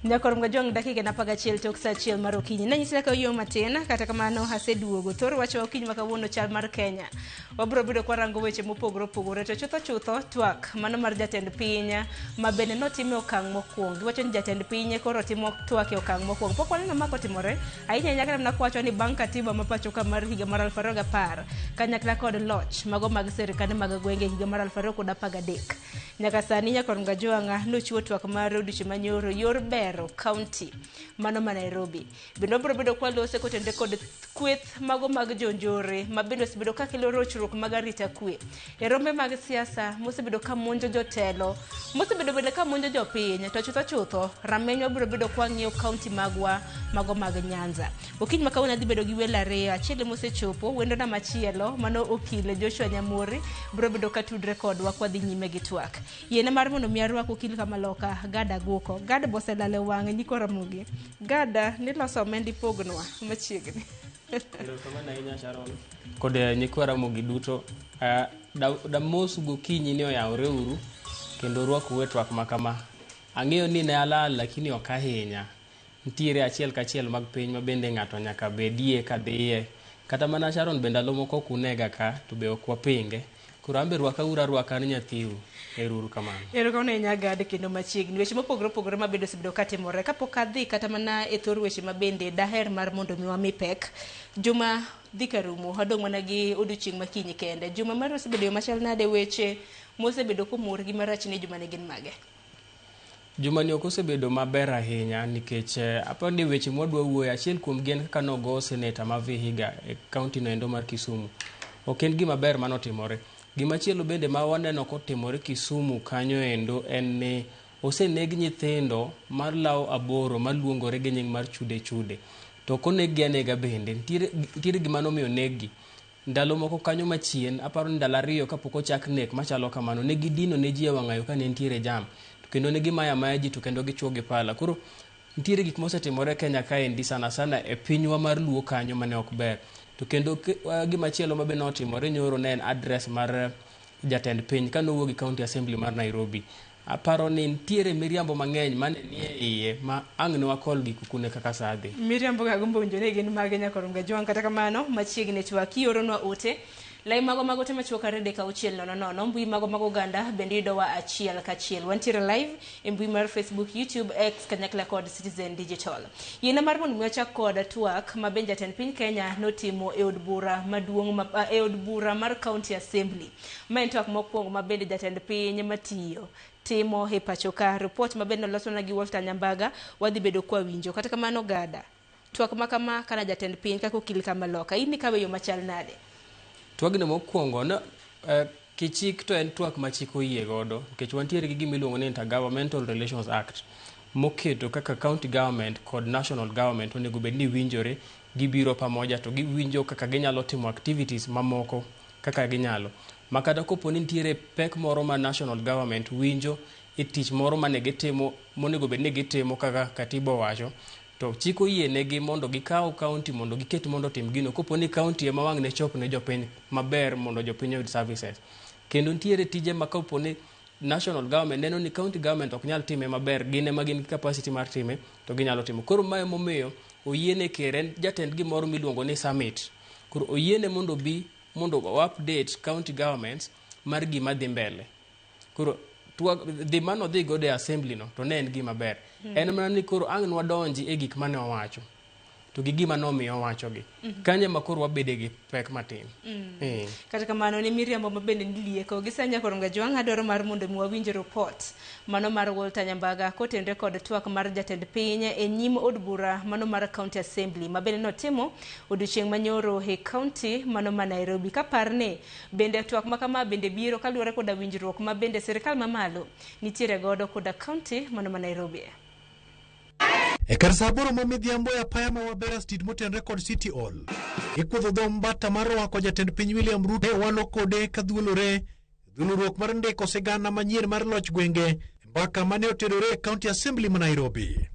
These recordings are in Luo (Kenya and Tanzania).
Nyakor Mgajwang' dakika en 11 tok saa 1 mar okinyi. Nanyisi kaka oyueyo matin, kata kamano aseduogo. Thor wacho okinyi ma kawuono chal mar Kenya. Wabiro bedo kwarango weche mopogore opogore to chutho chutho twak mano mar jatend piny ma bende notime okang' mokwongo. Giwacho ni jatend piny koro timo twak e okang' mokwongo. Pok waneno ma kotimore ahinya ahinya kata mana kwacho ni bang' katiba ma pacho ka mar higa mar 2010 kanyakla kod loch mago mag sirkande mag gwenge higa mar 2013. Nyaka sani Nyakor Mgajwang'a nochiwo twak mar odiochieng' manyoro yor bero kaunti mano ma Nairobi. Bende wabiro bedo kwalose kotenore kod kweth mago mag jonjore ma bende osebedo ka kelo rochruok mag arita kwe e rombe mag siasa mosebedo ka monjo jotelo mosebedo bende ka monjo jopiny to chutho chutho rameny wabiro bedo kwang'iyo kaunti magwa mago mag Nyanza. Okinyi ma kawuono adhi bedo gi welo ariyo, achiel ema osechopo, wendona machielo mano okil Joshua Nyamori biro bedo ka tudre kodwa kwadhi nyime gi twak. Yiena mar mondo mi arwak okil kamaloka Gad Aguko. Gad boselal e wang'e nyikwa Ramogi. Gada niloso omenda ipognwa machiegni. Erokamano ahinya Sharon kod nyikwa Ramogi duto. Damosu gokinyi ni oyawore uru kendo rwakou e twak ma kama. Ang'eyo ni ne alal lakini ok ahinya. Nitiere achiel kachiel mag piny ma bende ng'ato nyaka bedie kadhiye. Kata mana Sharon be ndalo moko ok unega ka to be ok wapinge. Koro an be rwaka uru arwaka an nyathiu. Ero uru kamano. Erokamano ahinya Gad kendo machiegni. Weche mopogore opogore ma bende osebedo katimore. Kapok adhi kata mana e thor weche ma bende daher mar mondo mi wami pek. Juma dhi karumo, wadong' mana gi odiochieng' ma kiny kende. Juma mari osebedo yo machal nade weche mosebedo komor gi marach ni juma ni gin mage? Jumani ok osebedo maber ahinya nikech aparo ni weche mwadwa wuoyo achiel kuom gi en kaka nogo seneta ma Vihiga e kaunti no endo mar Kisumu. Ok en gima ber manotimore. Gimachielo bende ma waneno kotimore Kisumu kanyo endo en ni oseneg nyithindo malawo 8 maluongore gi nying mar chude chude. To ok oneg gi anega bende, nitiere gima nomiyo oneg gi. Ndalo moko kanyo machien, aparo ni ndalo 2 kapok ochak nek machalo kamano, ne gidino ne ji e wang'ayo ka ne nitiere jam. To kendo ne gimaya amaya ji to kendo gichuo gi pala. Koro nitiere gik mosetimore Kenya kaendi sana sana e pinywa mar Luo kanyo mane ok ber. To kendo gimachielo ma be notimore nyoro ne en address mar jatend piny kane owuok gi County Assembly mar Nairobi. Aparo ni nitiere miriambo mang'eny mane nie iye ma ang' ne wakol gi kukune kaka saa dhi. Miriambo ga agombo winjo ni gin mage Nyakor Mgajwang' kata kamano machiegni twak ioronwa ote lai mago mag ote machuok 2 3 6 0 0 mbui mago mag oganda bende yudowa achiel kachiel. Wantiere live e mbui mar Facebook, YouTube, X kanyakla kod Citizen Digital. Yiena mar mondo mi wachak kod twak ma bende jatend piny Kenya notimo e od bura maduong' ma, e od bura mar County Assembly. Ma en twak mokwongo ma bende jatend piny matiyo timo e pacho ka. Report ma bende nolosona gi Walter Nyambaga wadhi bedo kwa winjo. Kata kamano Gada, twak ma kama kana jatend piny kaka okil kamaloka, in ikawe yo machal nade? Twagno mokwongo no, kichik to en twak ma chik oyie godo nikech wantiere gi gima iluongo ni Intergovernmental Relations Act moketo kaka county government kod national government onego bed ni winjore, gibiro pamoja to giwinjo kaka ginyalo timo activities mamoko kaka ginyalo. Ma kata kopo ni nitiere pek moro ma national government winjo e tich moro mane gitimo monego bed ni gitimo kaka katiba owacho, to chik oyie negi mondo gikaw county mondo giket mondo otim gino kopo ni county ema wang' ne chop ne jopiny maber mondo jopiny oyud services. Kendo nitiere tije ma kopo ni national government neno ni county government ok nyal time maber, gin ema gin gi capacity mar time to ginyalo timo. Koro mae emomiyo oyiene ker en jatend gimoro miluongo ni summit. Koro oyiene mondo obi mondo o update county governments mar gima dhi mbele. Koro dhi mane odhi godo e assembly no to ne en gima ber. En mana ni koro ang' nwadonji e gik mane owacho to gi gima nomiyo owachogi. Kanyo ema koro wabede gi pek matin. Kata kamano ne miriambo ma bende nilieko gi sa Nyakor Mgajwang' adwaro mar mondo mi wawinj report mano mar Walter Nyambaga kotenre kod twak mar jatend piny e nyim od bura mano mar County Assembly ma bende notimo odiochieng' manyoro e county mano ma Nairobi. Kaparni bende twak ma kama bende biro kaluwore koda winjruok ma bende sirikal mamalo nitiere godo koda county mano ma Nairobi. E kar saa 8 ma midhiambo e apaya ma Wabera Street motenre kod City Hall, ikuodho dho mbata mar rwako jatend piny William Ruto e walo kode ka dhuolore dhulruok mar ndiko sigana manyien mar loch gwenge mbaka mane otenore e County Assembly ma Nairobi.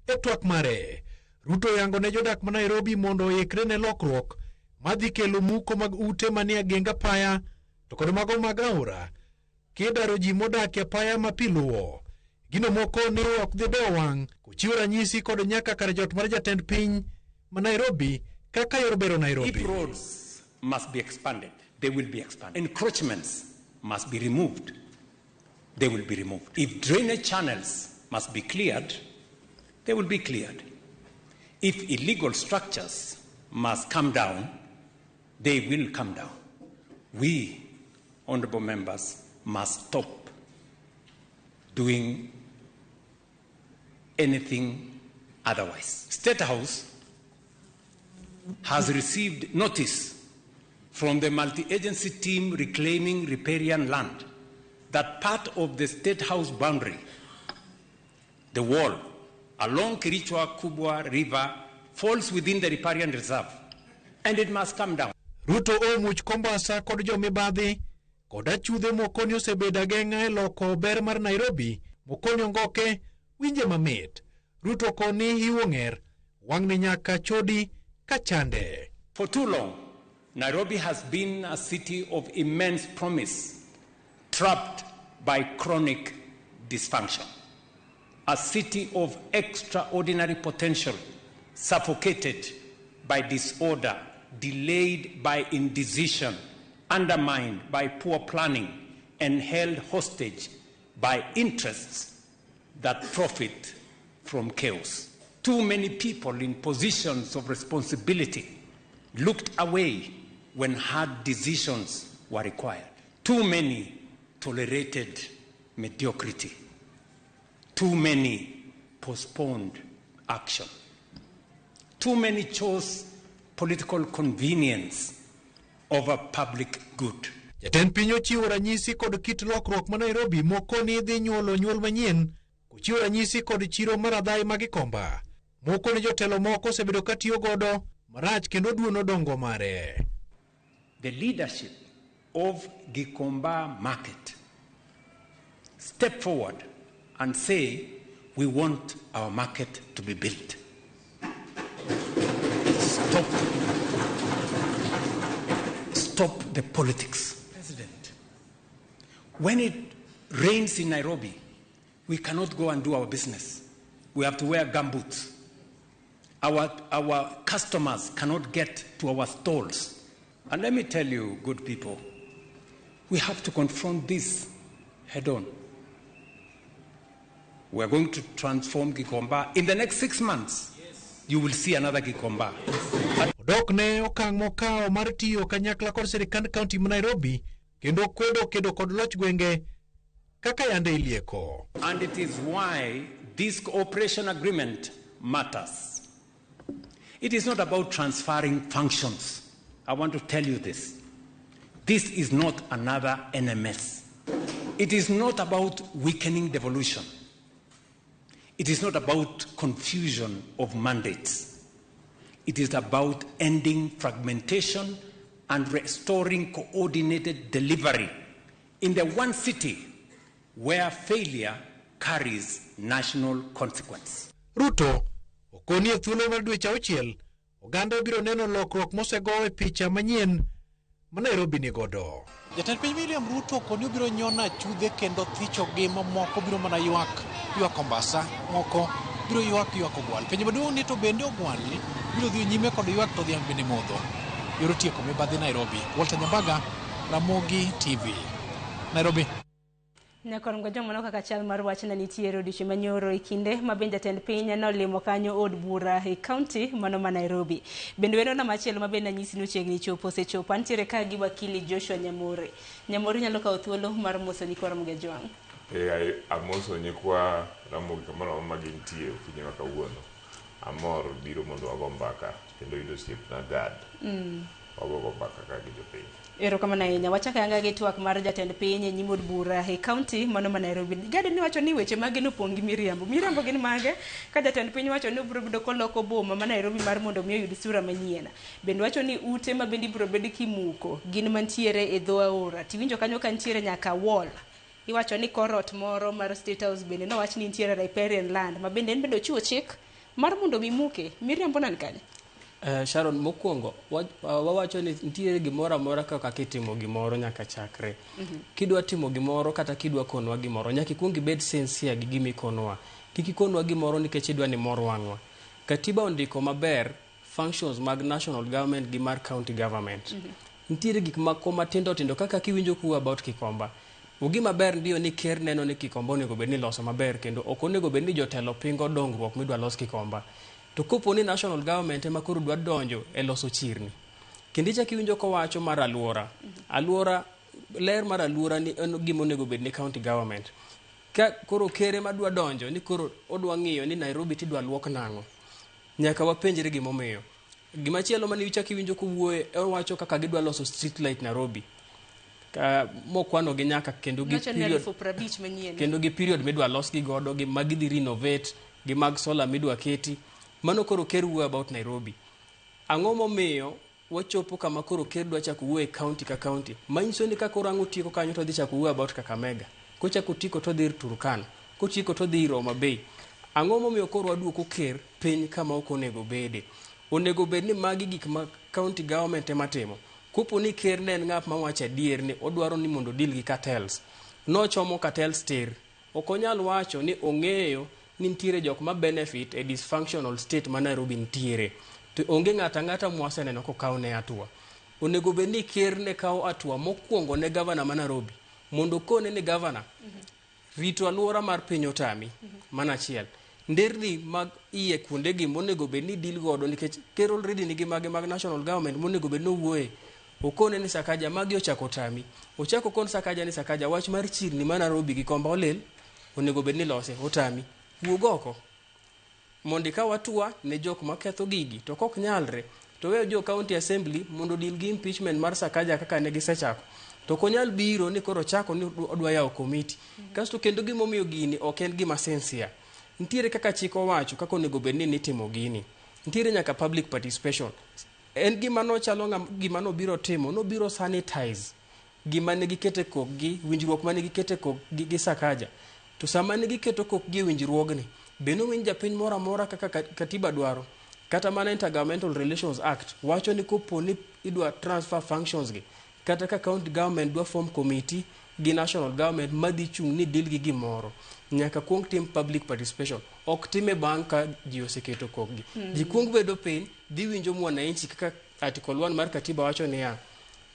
E twak mare, Ruto oyango ne jodak ma Nairobi mondo oikre ne lokruok madhi kelo muko mag ute manie ageng apaya to kod mago mag aora kidaro ji modak e apaya ma pi luwo. Gino moko ne ok dhi dewo wang' kochiwo ranyisi kod nyaka kar jot mar jatend piny ma Nairobi kaka yor bero Nairobi. If roads must be expanded, they will be expanded. Encroachments must be removed, they will be removed. If drainage channels must be cleared, they will be cleared. If illegal structures must come down, they will come down. We, honorable members, must stop doing anything otherwise. State House has received notice from the multi-agency team reclaiming riparian land that part of the State House boundary, the wall along Kirichwa Kubwa River, falls within the riparian reserve and it must come down. Ruto omuch Kombasa kod jomibadhi kod achudhe mokoni osebedo ageng'a e loko ber mar Nairobi mokoni ongoke winje mamit. Ruto koni hiwo ng'er wang'ni nyaka chodi kachande. For too long, Nairobi has been a city of immense promise, trapped by chronic dysfunction. A city of extraordinary potential, suffocated by disorder, delayed by indecision, undermined by poor planning, and held hostage by interests that profit from chaos. Too many people in positions of responsibility looked away when hard decisions were required. Too many tolerated mediocrity. Too many postponed action. Too many chose political convenience over public good. Jatend piny ochiwo ranyisi kod kit lokruok ma Nairobi moko ni dhi nyuolo nyuol manyien kochiwo ranyisi kod chiro mar adhai ma Gikomba. Moko ni jotelo moko osebedo ka tiyo godo marach kendo duono dongo mare. The leadership of Gikomba market step forward and say, "We want our market to be built." Stop. Stop the politics. President, when it rains in Nairobi, we cannot go and do our business. We have to wear gumboots. Our customers cannot get to our stalls. And let me tell you, good people, we have to confront this head on. We are going to transform Gikomba. In the next 6 months, you will see another Gikomba. Odok ne okang' mokawo mar tiyo kanyakla kod sirikand kaunti ma Nairobi kendo kwedo kedo kod loch gwenge kaka yande ilieko. And it is why this cooperation agreement matters. It is not about transferring functions. I want to tell you this. This is not another NMS. It is not about weakening devolution. It is not about confusion of mandates. It is about ending fragmentation and restoring coordinated delivery in the one city where failure carries national consequence. Ruto okoni e thuolo mar dweche 6 oganda biro neno lokruok mosego e picha manyien ma Nairobi ni godo. Jatend piny William Ruto okoni obiro nyono achudhe kendo thichogi mamoko biro mana ywak ywak Mombasa, moko biro ywak ywak Ogwal. Penjo maduong' ni to bende Ogwal biro dhi nyime kod ywak to dhiang' bende modho. Yor tieko mibadhi Nairobi. Walter Nyambaga, Ramogi TV. Nairobi. Nyakorongo jomano kaka chal mar wach ne nitiere odiochieng' manyoro e kinde ma bende jatend piny nolimo kanyo od bura e kaunti mano ma Nairobi. Bende wendo machielo ma bende anyisi ni ochiegni chopo osechopo antiere ka gi wakili Joshua Nyamore. Nyamore nyalo kawo thuolo mar moso nyikwa Ramogi Ajwang'. E, amoso nyikwa Ramogi kamoro amora ma gintie okinyi ma kawuono. Amor biro mondo wago mbaka kendo yudo osiepna Gad. Wagogo mbaka ka gi jopiny. Erokamano ahinya. Wachako ayanga gi twak mar jatend piny e nyim od bura e kaunti mano ma Nairobi. Gadi ni wacho ni weche mage nopong' gi miriambo. Miriambo gin mage? Ka jatend piny wacho ni obiro bedo koloko boma ma Nairobi mar mondo mi oyud sura manyien. Bende wacho ni ute ma bende ibiro bed kimuko gin mantiere e dho aora. Tiwinjo kanyo ka nitiere nyaka wall. Iwacho ni kor ot moro mar State House bende nowach ni nitiere riparian land ma bende en bende ochiwo chik mar mondo mi muke. Miriambo nan kanye? Sharon, mokwongo wawacho ni nitiere gimoro amora kaka kitimo gimoro nyaka chakre. Kidwa timo gimoro kata kidwa konwa gimoro, nyaka ikuong ibed sincere gi gima ikonwa. Kik ikonwa gimoro nikech idwa ni mor wang'wa. Katiba ondiko maber functions mag national government gi mar county government. Nitiere gik moko matindo tindo kaka kiwinjo kuwa about Kikomba. Gima ber ndiyo ni ker neno ni Kikomba onego bed ni iloso maber kendo ok onego bed ni jotelo pingo dongruok midwa los Kikomba. To kopo ni national government ema koro dwa donjo e loso chirni. Kendo ichak iwinjo kowacho mar aluora. Aluora, ler mar aluora ni en gima onego bed ni county government. Ka koro ker ema dwa donjo ni koro odwa ng'iyo ni Nairobi tidwa luok nang'o. Nyaka wapenjre gimomiyo. Gimachielo mane ichak iwinjo kowuoye, owacho kaka gidwa loso street light Nairobi. Ka mokwano gi nyaka kendo gi Nowacho ni period 50,000 manyien. kendo gi period midwa los gi godo gi ma gidhi renovate gi mag solar midwa keti mano koro ker wuoyo about Nairobi ang'o momiyo wachopo kama koro ker dwa chako wuoyo e county ka county manyiso ni ka koro ang' otieko kanyo to odhi chako wuoyo about Kakamega kochako otieko to odhi ir Turkana kotieko to odhi ir Homa Bay ang'o momiyo koro waduoko ker piny kama ok onego bede onego bed ni magi gik ma county government ema timo kopo ni ker ne en ng'at mawacho adier ni odwaro ni mondo deal gi cartels nochomo cartels tir ok onyal wacho ni ong'eyo ni nitiere jok ma benefit e dysfunctional state ma Nairobi nitiere to onge ng'ato ang'ata mwaseneno kokaw ne hatua onego bed ni ker ne kawo hatua mokwongo ne gavana ma Nairobi mondo okone ni gavana rito aluora mar piny otami mano achiel nderni mag iye kuondegi monego bed ni deal godo nikech ker already nigi mage mag national government monego bed ni owuoye okone ni Sakaja magi ochako tami ochako okon Sakaja ni Sakaja wach mar chirni ma Nairobi gi Komba olil onego bed ni lose otami wuog oko mondo ikaw hatua ne jok maketho gigi to kok nyalre to weyo jo county assembly mondo deal gi impeachment mar Sakaja kaka ne gisechako to ok onyal biro ni koro ochako ni odwa yawo komiti kasto kendo gimomiyo gini ok en gima sincere nitiere kaka chik owacho kaka onego bed ni nitimo gini nitiere nyaka public participation en gima nochalo gima nobiro timo nobiro sanitize gima ne gikete kokgi winjruok mane gikete kokgi gi Sakaja to sama ne giketo kokgi e winjruogni be nowinj japiny moro amora kaka katiba dwaro kata mana Intergovernmental Relations Act wacho ni kopo ni idwa transfer functions gi kata ka county government dwa form committee gi national government madhi chung' ni deal gi gimoro nyaka kuong tim public participation ok time bang' ka ji oseketo kokgi ji kuong bedo piny dhi winjo mwananchi kaka article 1 mar katiba wacho niya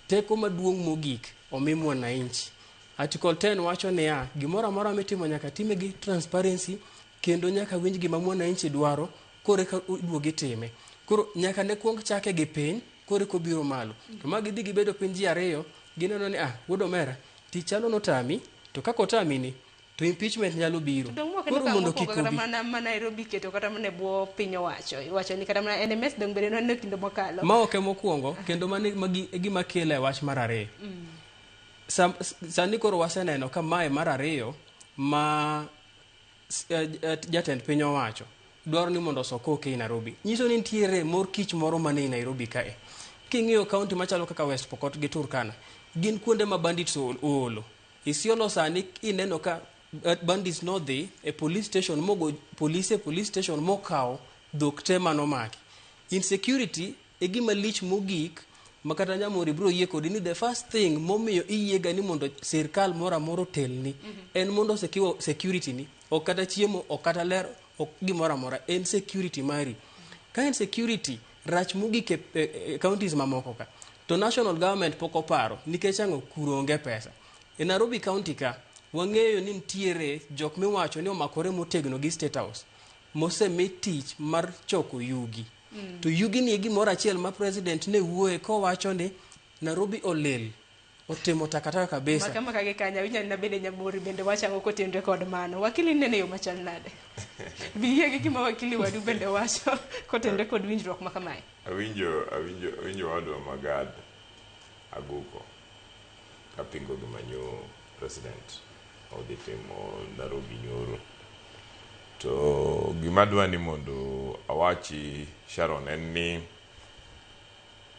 teko maduong' mogik omi mwananchi article 10 wacho niya gimoro amora mitimo nyaka time gi transparency kendo nyaka winj gima mwananchi dwaro koro eka iduogi time koro nyaka ne kuong chake gi piny koro eka obiro malo to ma gidhi gibedo piny ji ariyo gineno ni ah wuod omera tich chalo notami to kaka otami ni to impeachment nyalo biro Dong' koro mondo kik kata obi mana ma Nairobi keto kata mana e bwo piny owacho iwacho ni kata mana NMS dong' bende noneno kinde mokalo ma ok emokwongo kendo mano magi e gima kelo e wach mar ariyo sani koro waseneno ka mae mar ariyo ma jatend piny owacho dwaro ni mondo osokoke ei Nairobi nyiso ni nitiere mor kich moro mane ei Nairobi kae king'iyo kaunti machalo kaka West Pokot gi Turkana gin kuonde ma bandits oolo Isiolo sani ineno ka bandits nodhi e police station mogo police e police station mokawo dhok te manomaki insecurity e gima lich mogik ma kata Nyamori biro yie kodi ni the first thing momiyo iyiega ni mondo sirkal moro amora otelni en mondo secure security ni ok kata chiemo ok kata ler ok gimoro amora en security mari ka en security rach mogik e counties mamoko ka to national government pok oparo nikech ang'o kuro onge pesa e Nairobi county ka wang'eyo ni nitiere jok miwacho ni omakore motegno gi state house mosemi tich mar choko yugi to yugi ni e gimoro achiel ma president ne wuoye kowacho ni Nairobi olil otimo takataka kabisa maka maka gi kanya winjo ni bende Nyamori bende wacho ang'o kotenore kod mano wakili nene yo machal nade biyie gi gima wakili wadu bende wacho kotenore kod winjruok ma kamae Awinjo wadwa Magad Aguko kapingo gima nyo president odhi timo Nairobi nyoro. To gima adwa ni mondo awachi Sharon en ni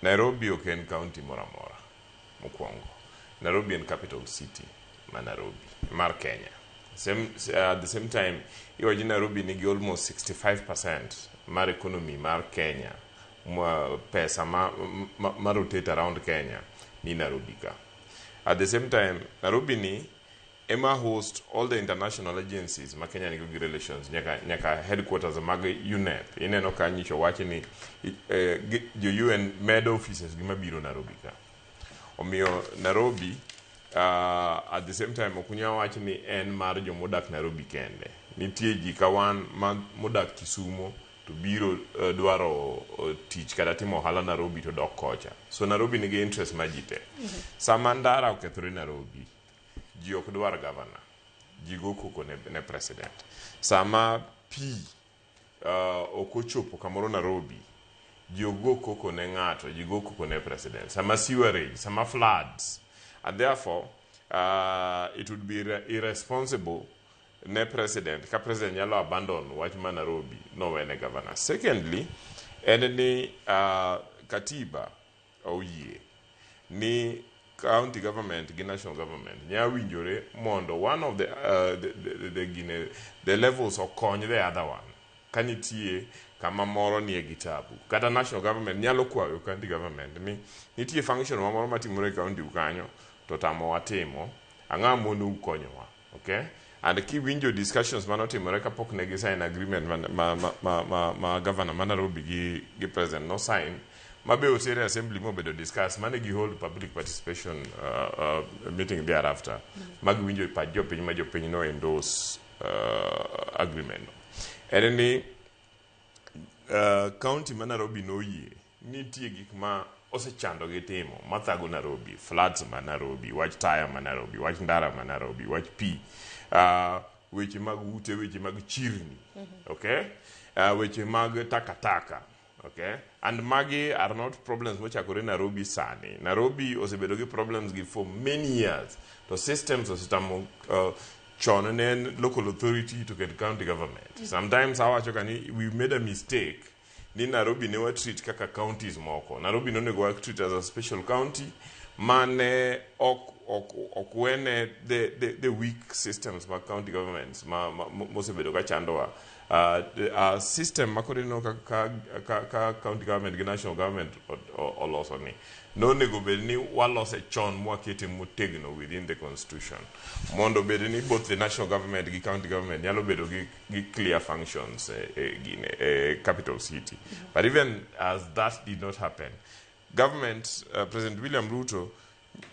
Nairobi ok en county moro amora mokwongo. Nairobi en capital city ma Nairobi mar Kenya. At the same time, iwacho ni Nairobi nigi almost 65% mar economy mar Kenya pesa ma rotate around Kenya ni Nairobi ka. At the same time, Nairobi ni ema host all the international agencies ma Kenya nigo gi relations, nyaka headquarters mag UNEP. Ineno ka nyicho wach ni jo UN medo offices gi mabiro Nairobi ka. Omiyo Nairobi, at the same time, ok unyal wach ni en mar jomodak Nairobi kende. Nitie ji ka wan ma modak Kisumo to biro dwaro tich kata timo ohala Nairobi to dok kocha. So Nairobi nigi interest ma ji te. Sama ndara okethore Nairobi, ji ok dwar governor, ji go koko ne president. Sama pi ok ochopo kamoro Nairobi, ji ok go koko ne ng'ato, ji go koko ne president. Sama sewerage, sama floods, and therefore it would be irresponsible ne president ka president nyalo abandon wach ma Nairobi nowene governor. Secondly, en ni katiba oyie ni county government gi national government nya winjore mondo one of the levels okony the other one ka nitie kama moro nie gi tabu. Kata national government nyalo kwayo county government ni nitie function moro matimore e county u kanyo to tamowa timo ang'o mondo ukonyowa. Okay, and kiwinjo discussions manotimore kapok ne gi sign agreement ma governor ma Nairobi gi president no sign, ma be otere assembly mobedo discuss, mane gi hold public participation meeting thereafter, ma giwinjo pach jopiny, ma jopiny no endorse agreement no, en ni county ma Nairobi noyie nitie gik ma osechando gi timo mathago Nairobi: floods ma Nairobi, wach taya ma Nairobi, wach ndara ma Nairobi, wach pi, weche mag ute, weche mag chirni, okay, weche mag takataka, okay. And magi are not problems mochakore Nairobi sani. Nairobi osebedo gi problems gi for many years, to systems osetamo. Chon ne en local authority to get county government. Sometimes awacho ka ni we made a mistake ni Nairobi ne watreat kaka counties moko. Nairobi nonego wa treat as a special county mane ok wene the weak systems mag county governments ma mosebedo ka chandowa. System ma koro ineno ka county government gi national government oloso ni nonego bed ni walose chon mwakete motegno within the constitution, mondo bed ni both the national government gi county government nyalo bedo gi clear functions gine, capital city. But even as that did not happen, government, President William Ruto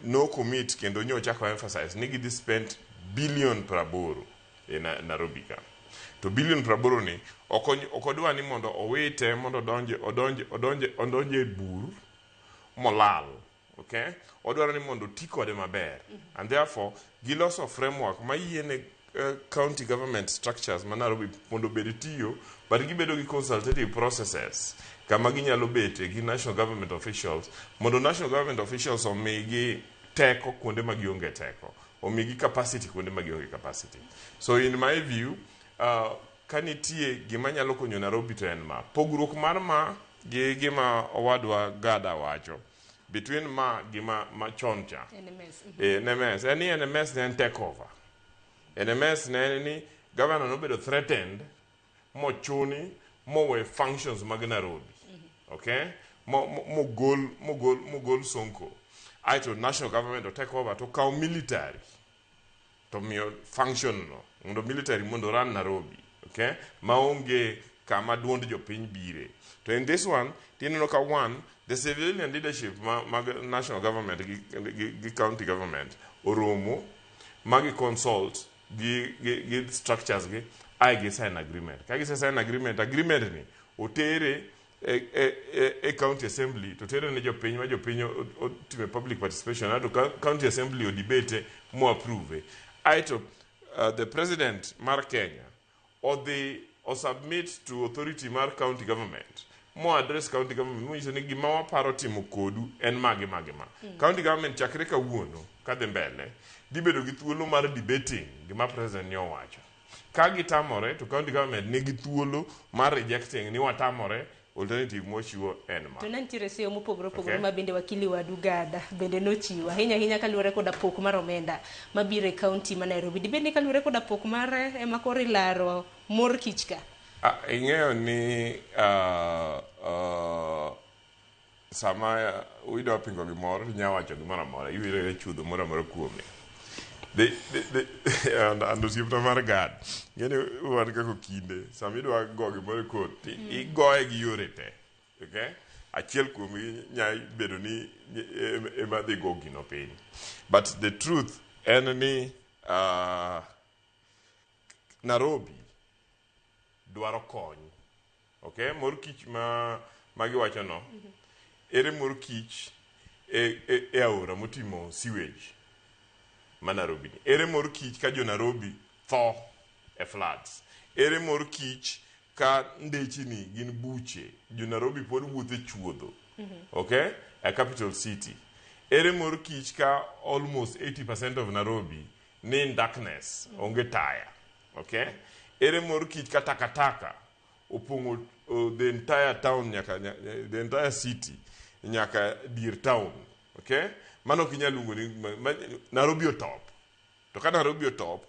no commit kendo nyochako emphasize ni gidhi spend billion 80 e Nairobi ka. To billion 80 ni ok odwa ni mondo owite mondo odonje e bur molal. Okay, odwaro ni mondo oti kode maber, and therefore giloso framework ma yiene county government structures ma Nairobi mondo obed tiyo, but gibedo gi consultative processes kama ginyalo bete gi national government officials, mondo national government officials omigi teko kuonde ma gionge teko, omigi capacity kuonde ma gionge capacity. So in my view, ka nitie gima nyalo konyo Nairobi to en ma pogruok mar ma gi gima owadwa Gada wacho between ma gi ma chon cha. NMS. NMS en ni NMS ne en take over. NMS ne en ni governor nobedo threatened mochuni mowe functions mag Nairobi, okay, mogol Sonko, aeto national government o take over to kaw military to miyo function no mondo military mondo run Nairobi, okay, maonge kama duond jopiny bire. To in this one tineno ka one, the civilian leadership mag national government gi county government oromo ma gi consult gi structures gi ae gi sign agreement. Ka gise sign agreement, agreement ni otere e county assembly to tere ne jopiny, ma jopiny otime public participation, aeto county assembly odebate mo approve, aeto the president mar Kenya odhi osubmit to authority mar county government mo address county government monyiso ni gima waparo timo kodu en magi magi ma. County government chakre kawuono kadhi mbele dhi bedo gi thuolo mar debating gima president ni owacho. Ka gitamore to county government nigi thuolo mar rejecting ni watamore, alternative mochiwo en ma. To ne nitiere seyo mopogore opogore Okay. ma bende wakili wadu Gada bende nochiwo ahinya ahinya kaluwore koda pok mar omenda mabiro e kaunti ma Nairobi. Dibed ni kaluwore koda pok mare ema koro ilaro mor kich ka? Ah, ing'eyo ni Sama idwa pingo gimoro, to inya wacho gimoro amora, iwiro chudho moro amora kuome. And osiepna mar Gad, ng'eni wan kaka okinde, sama idwa go gimoro e court, igoye gi yore te. Okay? Achiel kuomgi nya bedo ni ema dhi go gino piny. But the truth en ni Nairobi dwaro kony. Okay? Mor kich ma giwacho no, ere mor kich e aora motimo sewage ma Nairobi ni? Ere mor kich ka jo Nairobi tho e floods? Ere mor kich ka ndechni gin buche, jo Nairobi pod wuotho e chuodho? Okay? A capital city. Ere mor kich ka almost 80% of Nairobi ni in darkness, onge taya? Okay? Ere mor kich ka takataka opong'o the entire town nyaka the entire city nyaka dier town? Okay? Mano ok inyal luongo ni Nairobi otop. To ka Nairobi otop,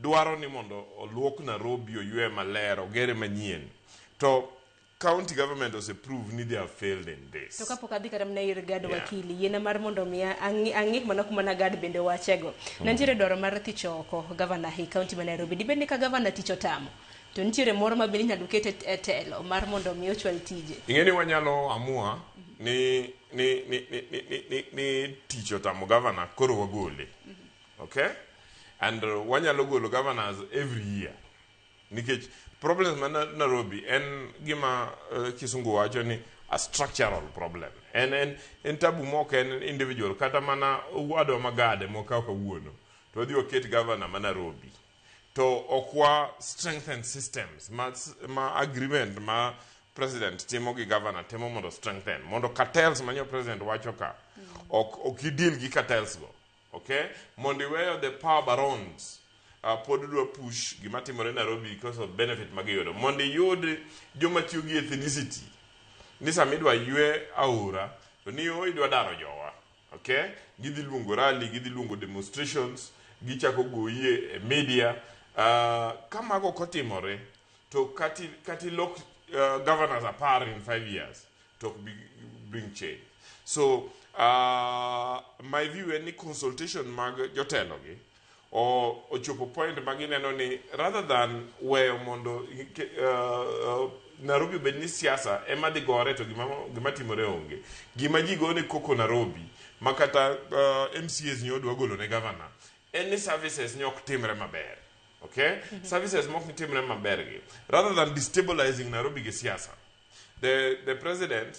dwaro ni mondo oluok Nairobi, oywe maler, ogere manyien. To county government ose prove ni they have failed in this. To kapok adhi kata mana ir Gad, wakili, yiena mar mondo mi ang'i mana kuma na Gad bende wachego. Nitiere dwaro mar thicho oko gavana e county ma Nairobi. Dibed ni ka gavana tich otamo, to nitiere moro ma bende inyalo ket e telo mar mondo mi ochwal tije? Ing'e ni wanyalo amua ni tich otamo gavana, koro wagole. Okay? And wanyalo golo governors every year. Nikech problems ma Nairobi en gima kisungu wacho ni a structural problem. En tabu mok en individual kata mana wadwa magade mokaw kawuono. To wadhi waket governor ma Nairobi. To ok wa strengthen systems ma agreement ma president timo gi governor temo mondo strengthen. Mondo cartels manyo president wacho ka, ok i-deal gi cartels go. Okay? Mondo iweyo the power barons pod dwa push gima timore Nairobi because of benefit magiyudo. Mondo iyud joma tiyo gi ethnicity ni sama idwa ywe aora to ni o idwa daro jowa. Okay? Gidhi luongo rally, gidhi luongo demonstrations, gichako goyi e media. Ka mago ok otimore, to kati lok governors 10 in 5 years to ok bi bring change. So my view en ni consultation mag jotelo gi ochopo point ma gineno ni rather than weyo mondo Nairobi obed ni siasa ema dhi gore to gima timore onge. Gima ji gone koko Nairobi ma kata MCAs nyo dwa golo ne governor en ni services ne ok timre maber. Okay? Services mok timre maber gi. Rather than destabilizing Nairobi gi siasa, the president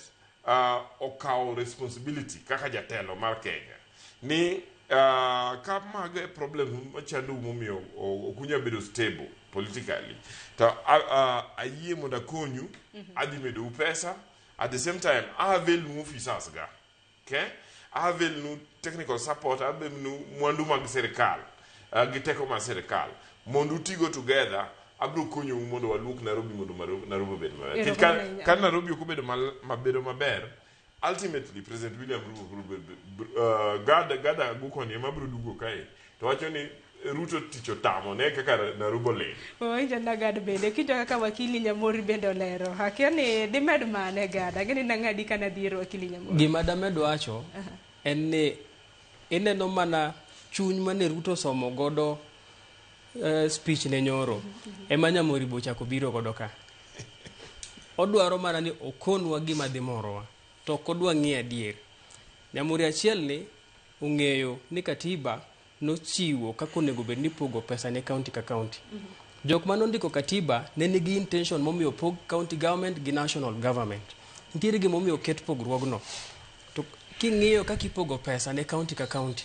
okawo responsibility kaka jatelo mar Kenya ni ka mago e problem machandou momiyo ok unyal bedo stable politically, to ayie mondo akonyu, adhi medou pesa, at the same time avail nu officers ga, okay? Avail nu technical support, avail nu mwandu mag sirikal gi teko mar sirikal mondo utigo together. Abiro konyou mondo waluok Nairobi mondo Nairobi obed maber. Nikech ka Nairobi ok obedo mabedo maber, ultimately President William Ruto biro Gad Agukoni ema biro duogo kae to wacho ni Ruto tich otamo ne kaka Nairobi olil. Wawinjo na Gad bende kinjo kaka wakili Nyamori bende olero. Akia ni dimed mane, Gad. Ang'e ni nang'adi kana dhi ir wakili Nyamori. Gima damed wacho en ni ineno mana chuny mane Ruto somo godo speech ne nyoro ema Nyamori bochako biro godo ka. Odwaro mana ni okonwa gima dhi morowa to ok odwa ng'iyo adier. Nyamori achiel ni ong'eyo ni katiba nochiwo kaka onego bed ni ipogo pesa ne county ka county. Jok manondiko katiba ne nigi intention momiyo opog county government gi national government. Nitiere gimomiyo oket pogruogno. To king'iyo kaka ipogo pesa ne county ka county,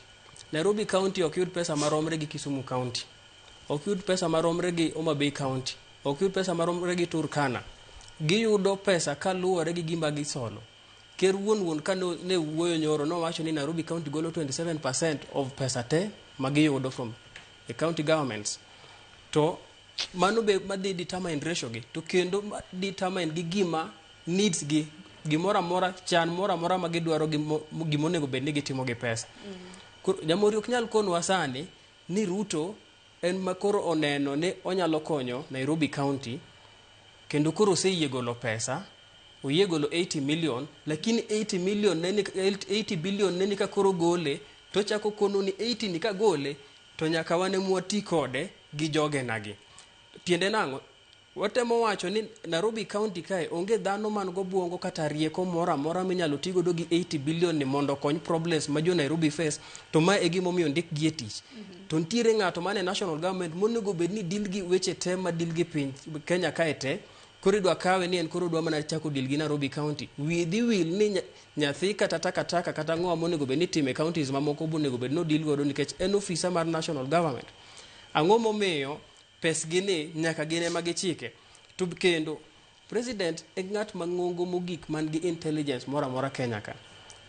Nairobi County ok yud pesa maromre gi Kisumu County. Ok yud pesa maromre gi Homa Bay County. Ok yud pesa maromre gi Turkana. Giyudo pesa kaluwore gi gima gisolo. Ker wuon wuon ka ne wuoyo nyoro nowacho ni Nairobi County golo 27% of pesa te magiyudo from the county governments. To mano be madhi determine ratio gi to kendo ma determine gi gima needs gi gimoro amora, chan moro amora ma gidwaro gimonego bed ni gitimo gi pesa. Koro Nyamori ok nyal konwa sani ni Ruto en ma koro oneno ni onyalo konyo Nairobi County kendo koro oseyie golo pesa. Oyie golo 80 million, lakini 80 million neni, 80 billion neni ka koro gole to chako kono ni 80 ni ka gole to nyaka wane mwati kode gi jogenagi. Tiende nang'o? Watemo wacho ni Nairobi County kae onge dhano man gobwongo kata rieko moro amora minyalo ti godo gi 80 billion ni mondo okony problems ma jo Nairobi face, to ma e gimomiyo ndikgi e tich. To nitiere ng'ato man e national government monego bed ni deal gi weche te ma deal gi piny Kenya kae te. Koro idwa kawe ni en koro odwa mana chako deal gi Nairobi County. Wiye dhi wil ni nyathi kata takataka kata ang'owa monego bed ni itimo e counties mamoko bonego bed ni odeal godo nikech en ofisa mar national government. Ang'o momiyo pesgi ni nyaka gin ema gichike? To kendo president e ng'at mang'ongo mogik man gi intelligence moro amora Kenya ka.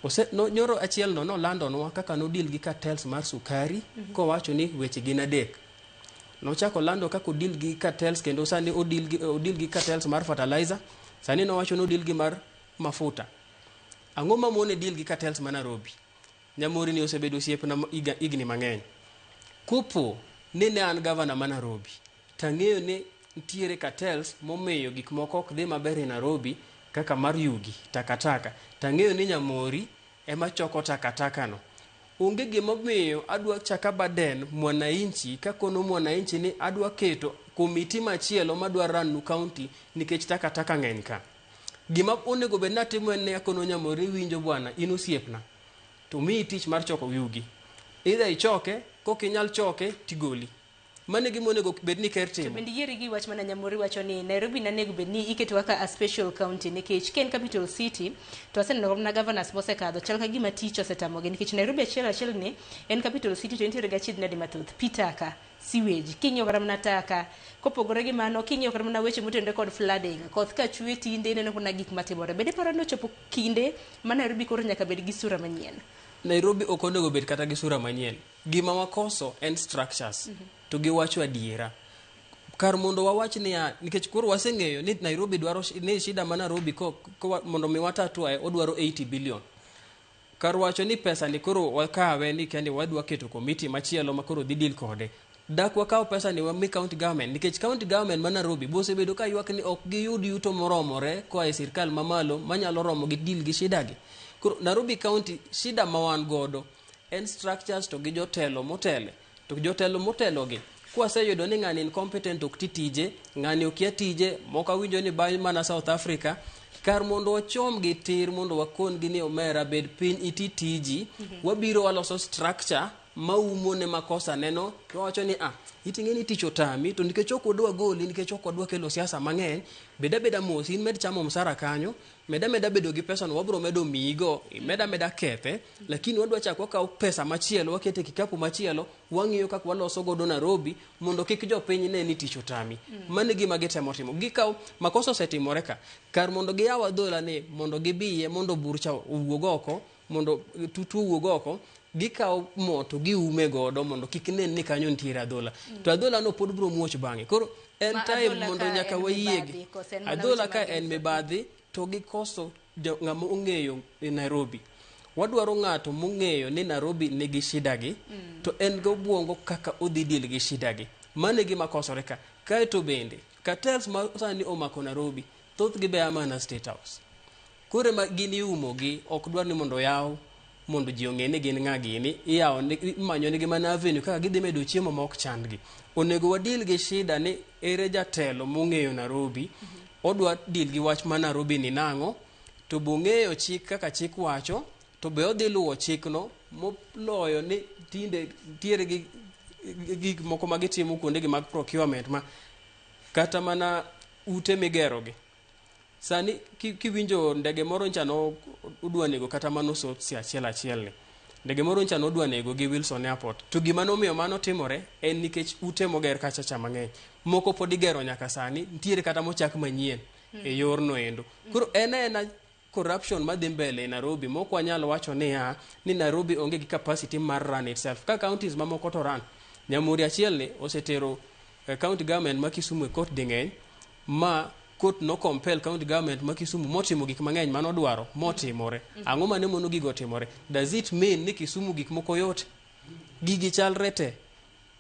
Ose, no, nyoro achiel no nolandonwa kaka nodeal gi cartels mar sukari kowacho ni weche gin adek. Nochako lando kaka odeal gi cartels, kendo sani odeal gi cartels mar fertilizer. Sani nowacho ni odeal gi mar mafuta. Ang'o mamone deal gi cartels ma Nairobi? Nyamori ni osebedo osiepna higni mang'eny. Kopo ni ne an gavana ma Nairobi, tang'eyo ni nitiere cartels momiyo gik moko ok dhi maber e Nairobi kaka mar yugi, takataka. Tang'eyo ni Nyamori ema choko takataka no. Onge gimomiyo adwa chaka burden mwananchi kakono mwananchi ni adwa keto komiti machielo madwa run nu county nikech takataka ng'eny ka. Gima onego bed ni atimo en ni akono Nyamori, winjo bwana, in osiepna. To miyi tich mar choko yugi. Either ichoke, kok inyal choke, tigoli. Mano e gima onego bed ni ker To timo. bende yieri gi wach mana Nyamori wacho ni Nairobi nanego bed ni iketo kaka a special county, nikech ka en capital city to aseneno mana governors mosekadho chal ka gima tich osetamogi, nikech Nairobi achiel achiel ni en capital city to entiere gi achiedh nade mathoth, pi taka, sewage, king'iyo kata mana taka. Kopogore gi mano, king'iyo kata mana weche motenore kod flooding, koth ka chwe tinde ineno kuna gik matimore. Bende iparo ni ochopo kinde ma Nairobi koro nyaka bed gi sura manyien? Nairobi ok onego bed kata gi sura manyien. Gima wakoso en structures. To giwacho adiera. Kar mondo wawach niya, nikech koro waseng'eyo ni Nairobi dwaro ni shida ma Nairobi ko mondo mi watatue odwaro 80 billion. Kar wacho ni pesa ni koro wakawe ni kende wadwa keto komiti machielo ma koro dhi deal kode. Dak wakaw pesa ni wami county government, nikech county government ma Nairobi bosebedo ka ywak ni ok giyud yuto moromore koa e sirkal mamalo manyalo romo gi deal gi shida gi. Koro Nairobi County shida ma wan godo en structures to gi jotelo motele. To jotelo motelo gi kwaseyudo ni ng'ani incompetent, ok ti tije, ng'ani okia tije, moko awinjo ni bayo mana South Africa. Kar mondo wachom gi tir mondo wakon gi ni omera bed piny iti tiji, wabiro waloso structure maumo ne makosa neno, to wawacho ni ah, iting'e ni tich otami, to nikech ok wadwa goli, nikech ok wadwa kelo siasa mang'eny, bed abeda mos, in med chamo msara kanyo, med ameda bedo gi pesa no, wabro medo miyigo, med ameda kethe, lakini wadwa chak wakaw pesa machielo, wakete e kikapu machielo, wang'iyo kaka waloso godo Nairobi, mondo kik jopiny ne ni tich otami. Mano e gima gitemo timo. Gikaw, makosa osetimore ka, kar mondo giyaw adhola ni, mondo gibiye, mondo burcha owuog oko, mondo tutu owuog oko, gikawo mo to giume godo mondo kik nen ni kanyo nitiere adhola. To adhola no pod biro muoch bang'e. Koro en Ma time adhola mondo ka nyaka en wayiegi. mibadhi, koso en mana Adhola weche ka mag en mibadhi to gikoso ng'ama ong'eyo e Nairobi. Wadwaro ng'ato mong'eyo ni Nairobi nigi shida gi, to en gobwongo kaka odhi deal gi shida gi. Mano e gima kosore ka. Kaeto bende, cartels ma sani omako Nairobi, thothgi be a mana State House. Koro ema gin iumo gi, ok dwar ni mondo oyaw mondo ji ong'e ni gin ng'a gini, iyawo imanyo nigi mana avenue kaka gidhi medo chiemo ma ok chandgi. Onego wadeal gi shida ni ere jatelo mong'eyo Nairobi, odwa deal gi wach ma Nairobi ni nang'o, to bong'eyo chik kaka chik wacho, to be odhi luwo chikno moloyo ni tinde nitiere gi gik moko ma gitimo kuondegi mag procurement ma kata mana ute migerogi. Sani kiwinjo ndege moro ncha no odwa nego kata mano Sotsi achiel achiel ni. Ndege moro ncha nodwa nego gi Wilson Airport. To gima nomiyo mano timore en nikech ute moger kacha cha mang'eny. Moko pod igero nyaka sani, nitiere kata mochak manyien e yorno endo. Koro en aena corruption madhi mbele e Nairobi mok wanyal wacho niya ni Nairobi onge gi capacity mar run itself. Ka counties mamoko to run. Nyamuri achiel ni osetero county government ma Kisumu e court ding'eny ma court no compel county government ma Kisumu motimo gik mang'eny manodwaro motimore. Ang'o mane mono gigo timore? Does it mean ni Kisumu gik moko yot? Gigi chalre te.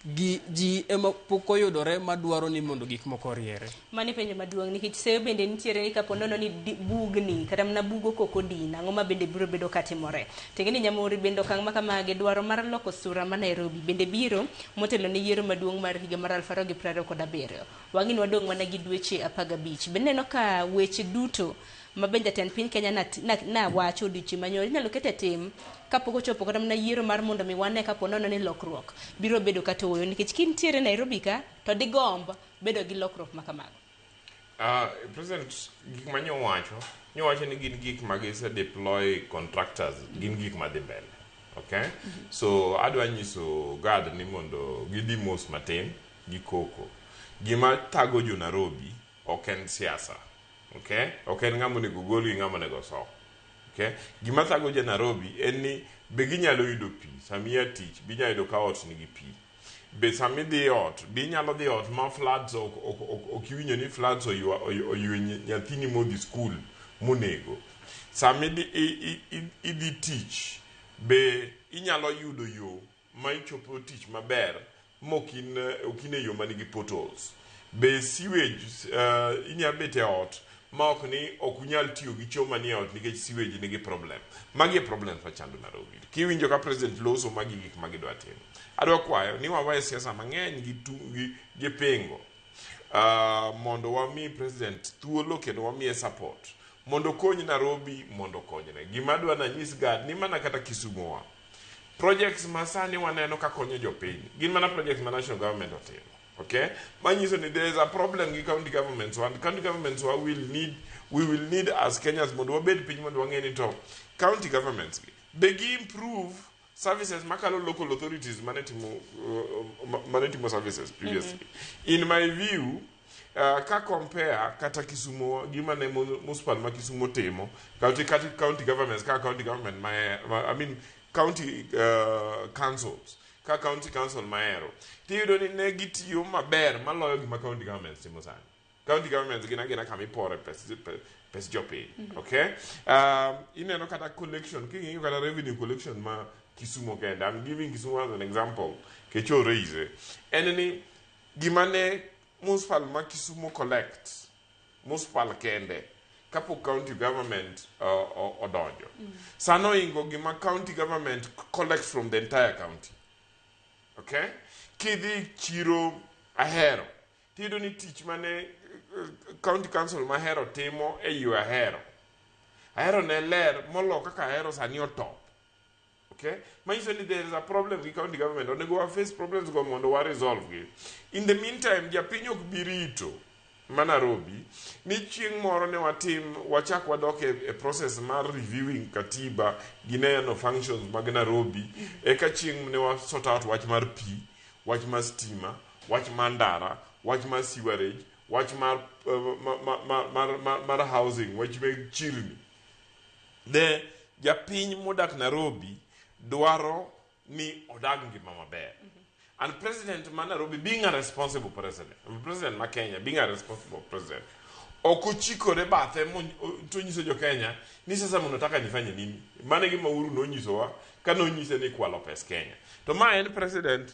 Gi ji ema pok oyudore madwaro ni mondo gik moko oriere. Mano e penjo maduong' nikech seyo bende nitiere ni kapo nono ni bugni kata mana bugo kok odin, ang'o ma bende biro bedo katimore. To ing'e ni Nyamori bende okang' ma kamagi dwaro mar loko sura ma Nairobi bende biro motelo ne yiero maduong' mar higa mar 2027. Wang'e ni wadong' mana gi dweche 15. Bende ineno ka weche duto ma be jatend piny Kenya na wacho odiochieng' manyoro inyalo ket e tim kapok ochopo kata mana yiero mar mondo mi wane kapo nono ni lokruok biro bedo kata ooyo, nikech kintiere Nairobi ka to digomb bedo gi lokruok ma kamago. President, gik ma nyowacho, nyowacho ni gin gik ma gise deploy contractors, gin gik madhi mbele. Okay? So adwa nyiso guard ni mondo gidhi mos matin gi koko. Gima thago jo Nairobi ok en siasa. Okay? Ok en ng'ama onego gol gi ng'ama onego so. Okay? Gima thago jo Nairobi en ni be ginyalo yudo pi sama ia tich, be inyalo yudo ka ot nigi pi. Be sama idhi ot, be inyalo dhi ot ma floods ok iwinjo ni floods oywe nyathini modhi skul monego. Sama idhi tich, be inyalo yudo yo ma ichopo tich maber mok in e yo manigi potholes. Be sewage inyalo bet e ot ma ok ni ok unyal tiyo gi choo manie ot nikech sewage nigi problem. Magi e problems machando Nairobi. Kiwinjo ka president loso magi gik ma gidwa timo. Adwa kwayo ni wawe siasa mang'eny gi pingo. Mondo wami president thuolo kendo wamiye support mondo okony Nairobi mondo okonyre. Gima adwa nanyis gad ni mana kata Kisumu wa. Projects ma sani waneno ka konyo jopiny gin mana projects ma national government otimo. Okay? Manyiso ni there is a problem gi county governments and county governments wa will need we will need as Kenyans mondo wabed piny mondo wang'e ni to county governments gi be gi improve services makalo local authorities mane timo services previously. In my view, ka compare kata Kisumu gima ne municipal ma Kisumu timo county governments ka county government ma, I mean county councils ka county council mahero tiyudo ni ne gitiyo maber maloyo gima county governments timo sani. County governments gin agina kama ipore pes jopiny. Okay, ineno kata collection, king'iyo kata revenue collection ma Kisumu kende, I'm giving Kisumu as an example kech o raise en ni gima ne municipal ma Kisumu collect municipal kende kapok county government odonjo sano oingo gima county government collects from the entire county. Okay, kidhi chiro Ahero tiyudo ni tich mane county council ma Ahero timo e yo Ahero, Ahero ne ler molo kaka Ahero sani otop. Okay, manyiso ni there is a problem gi county government. Onego wa face problems go mondo wa resolve gi. In the meantime, japiny ok bi rito ma Nairobi ni chieng' moro ne watim wachak wadok e process mar reviewing katiba gi neno functions mag Nairobi eka chieng' ne wa sort out wach mar pi, wach mar stima, wach mar ndara, wach mar sewerage, wach mar housing, wach mag chirni. The japiny modak Nairobi dwaro ni odag ngima maber. And president ma Nairobi being a responsible president, president ma Kenya being a responsible president, ok ochikore bathe to nyiso jo Kenya ni sasa mnataka nifanye nini. Mano e gima Uhuru nonyisowa ka nonyise ni kwalo pes Kenya. To ma en president,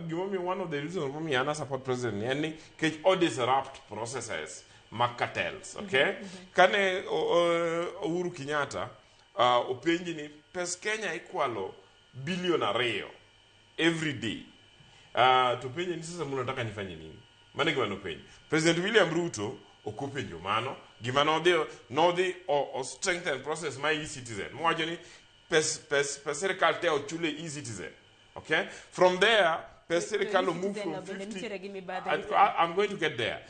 gimomiyo one of the reasons momiyo an a support president ni en ni kech o disrupt processes mag cartels, okay? Kane Uhuru Kenyatta openji ni pes Kenya ikwalo bilion 2 every day. To penje ni sasa mnataka nifanye nini? Mano e gima nopenjo. President William Ruto ok openjo mano. Gima nodhi o strengthen process ma e-citizen. Mowacho ni pes sirikal te ochule e-citizen. Okay? From there, pes sirikal move from bende 50 nitiere gi mibadhi. I'm going to get there.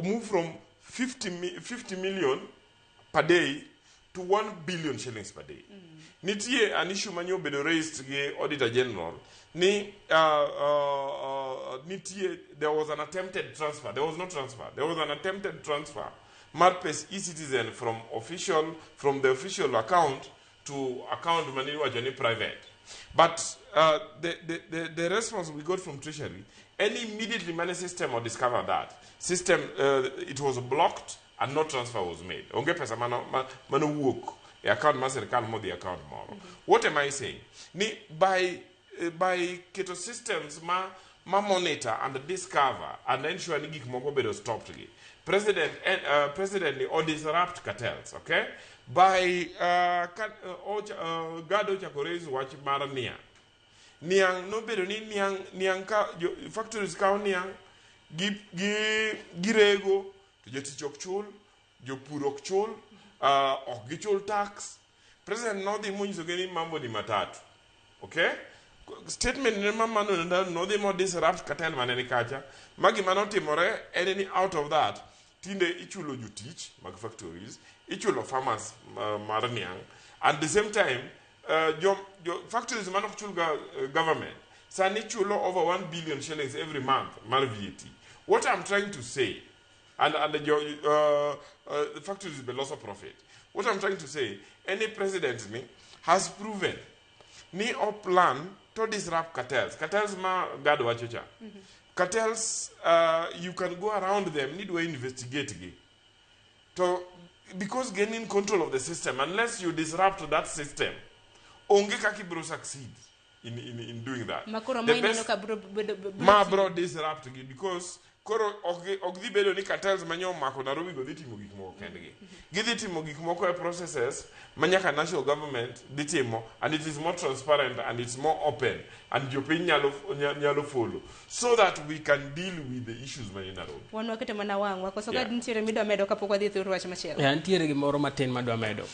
Move from 50 million per day to 1 billion shillings per day. Nitie an issue manye obedo raised gi Auditor General ni nitie there was an attempted transfer. There was no transfer. There was an attempted transfer mar pes e-citizen from the official account to account mane iwacho ni private. But the response we got from Treasury, and immediately money system or discover that system, it was blocked and no transfer was made. Onge pesa mano wuok e account mar sirkal modhi e account moro. What am I saying? Ni by keto systems ma ma monitor and discover and ensure ni gik moko obedo stopped gi. President, president ni o disrupt cartels, okay? By ka, Gado ochako raise wach mar niang'. Niang' nobedo ni niang' niang' ka jo, factories kawo niang' gi, gi, girego to jotich ok chul, jopur ok chul, ok gichul tax. President nodhi monyisogi ni mambo ni matatu. Okay? Statement ne ma mano nodhi mo disrupt cartel mane ni kacha. Ma gima notimore en ni out of that tinde ichulo jotich mag factories, ichulo farmers mar niang', at the same time jo factories man ok chul ga government sani chulo over 1 billion shillings every month mar VAT. What I'm trying to say, and the factories be loss of profit. What I'm trying to say, any president ni has proven ni o plan to disrupt cartels. Cartels ma Gad wacho cha. Cartels, you can go around them, need to investigate gi. To, because gaining control of the system, unless you disrupt that system, onge kaka ibiro succeed in doing that. Makoro The ma ineno ka bro bedo ma bro disrupt gi because koro ok dhi bedo ni cartels manyo omako Nairobi go dhi timo gik moko kendgi. Gidhi timo gik moko e processes ma nyaka national government dhi timo, and it is more transparent and it's more open and jopiny nyalo follow so that we can deal with the issues manie Nairobi. Wan waketo mana wang'wa koso ka nitiere midwa medo kapok wadhi e thur wach machielo. Yeah, nitiere gimoro matin madwa medo.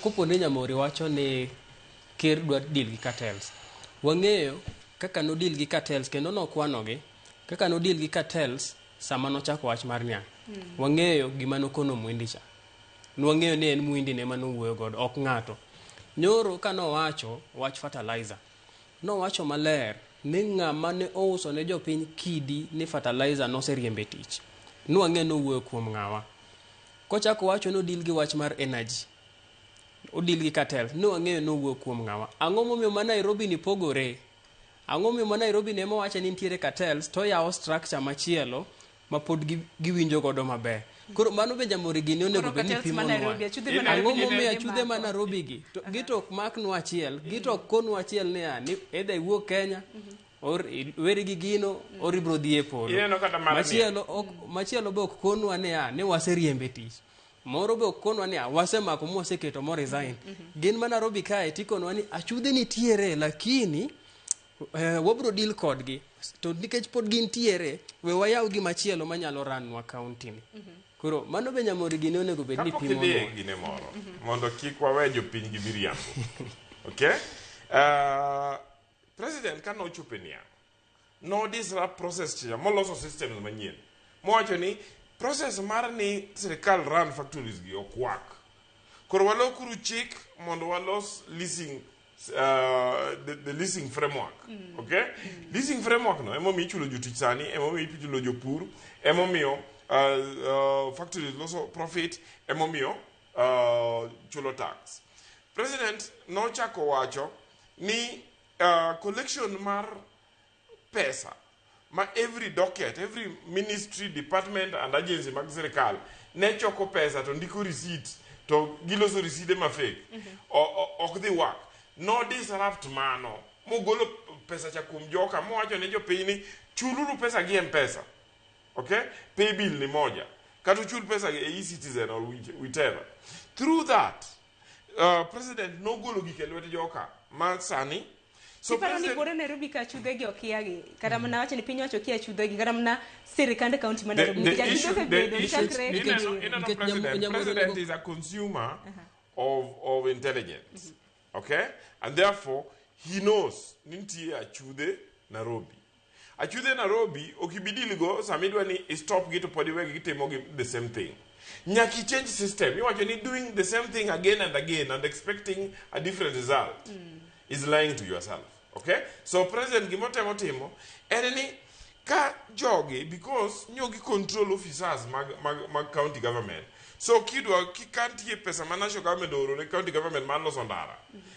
Kopo ni Nyamori wacho ni ker dwa deal gi cartels. Wang'eyo kaka no deal gi cartels kendo nokwanogi kaka no deal gi cartels sama nochako wach mar niang'. Wang'eyo gima nokono Mwindi cha. Nwang'eyo ni en Mwindi ne manowuoyo godo, ok ng'ato. Nyoro ka nowacho wach fertilizer, nowacho maler ni ng'ama ne ouso ne jopiny kidi ni fertilizer noseriembe tich. Nwang'eyo nowuoyo kuom ng'awa. Kochako wacho ni odeal gi wach mar energy, odeal gi cartel, nwang'eyo nowuoyo kuom ng'awa. Ang'o momiyo ma Nairobi ni pogore? Ang'o momiyo ma Nairobi ne mowacho ni nitiere cartels to yawo structure machielo ma pod giwinjo godo maber. Koro mano be Nyamori gini onego Koro bed ni cartels ma pimonwa. Nairobi, achudhe ma Nairobi Ang'o momiyo ne achudhe ma mako? Nairobi gi to gi to ok maknwa achiel, gi to ok konwa achiel niya ni either iwuok Kenya or iweri gi gino or ibiro dhi e polo. Ineno kata mar Machielo ok machielo be ok konwa niya ni waseriembe tich. Moro be ok konwa niya wasemako mwaseketo mo resign. Gin ma Nairobi kae tikonwa ni achudhe nitiere lakini wabro deal kodgi to nikech pod gintiere we wayaw gimachielo manyalo run nwa county ni. Koro mano be Nyamori gini onego bed ni Kapok pimo idhi e nwa. gine moro mondo kik wawe jopiny gi miriambo. Okay? President ka nochopo e niang' no disrupt process cha moloso systems manyien. Mowacho ni process mar ni sirikal run factories gi ok work. Koro walokuru chik mondo walos leasing the leasing framework. Okay? Leasing framework no emomiyo ichulo jotich sani, emomiyo ichulo jopur, emomiyo factories loso profit, emomiyo chulo tax. President nochako wacho ni collection mar pesa ma every docket, every ministry, department and agency mag sirikal ne choko pesa to ndiko receipt to giloso receipt ma fake ok dhi work. No disrupt mano mogolo pesa cha kuom joka mowacho ne jopiny ni chuluru pesa gi M-Pesa. Okay? Pay bill ni moja. Kata uchul pesa gi e e-citizen or whichever. Through that, president nogolo gik e lwet joka ma sani. So Iparo ni president, buore Nairobi ka achudhe gi okia gi kata mana wacho ni piny owacho okia achudhe gi kata mana sirikand county ma Nairobi the nikech achudhe issue, the osebedo issue, chakre ineno Nikech president, Nyamori president onego- is a consumer of intelligence. Okay? And therefore, he knows ni nitie achudhe Nairobi. Achudhe Nairobi, ok ibi deal go sama idwa ni i stop gi to pod iwegi gitimo gi the same thing. Nyaka i change system. Iwacho ni doing the same thing again and again and expecting a different result is lying to yourself. Okay? So president gimotemo timo en ni ka jogi because nyogi control officers mag county government. So kidwa ka nitie pesa ma national government ooro ne county government mar loso ndara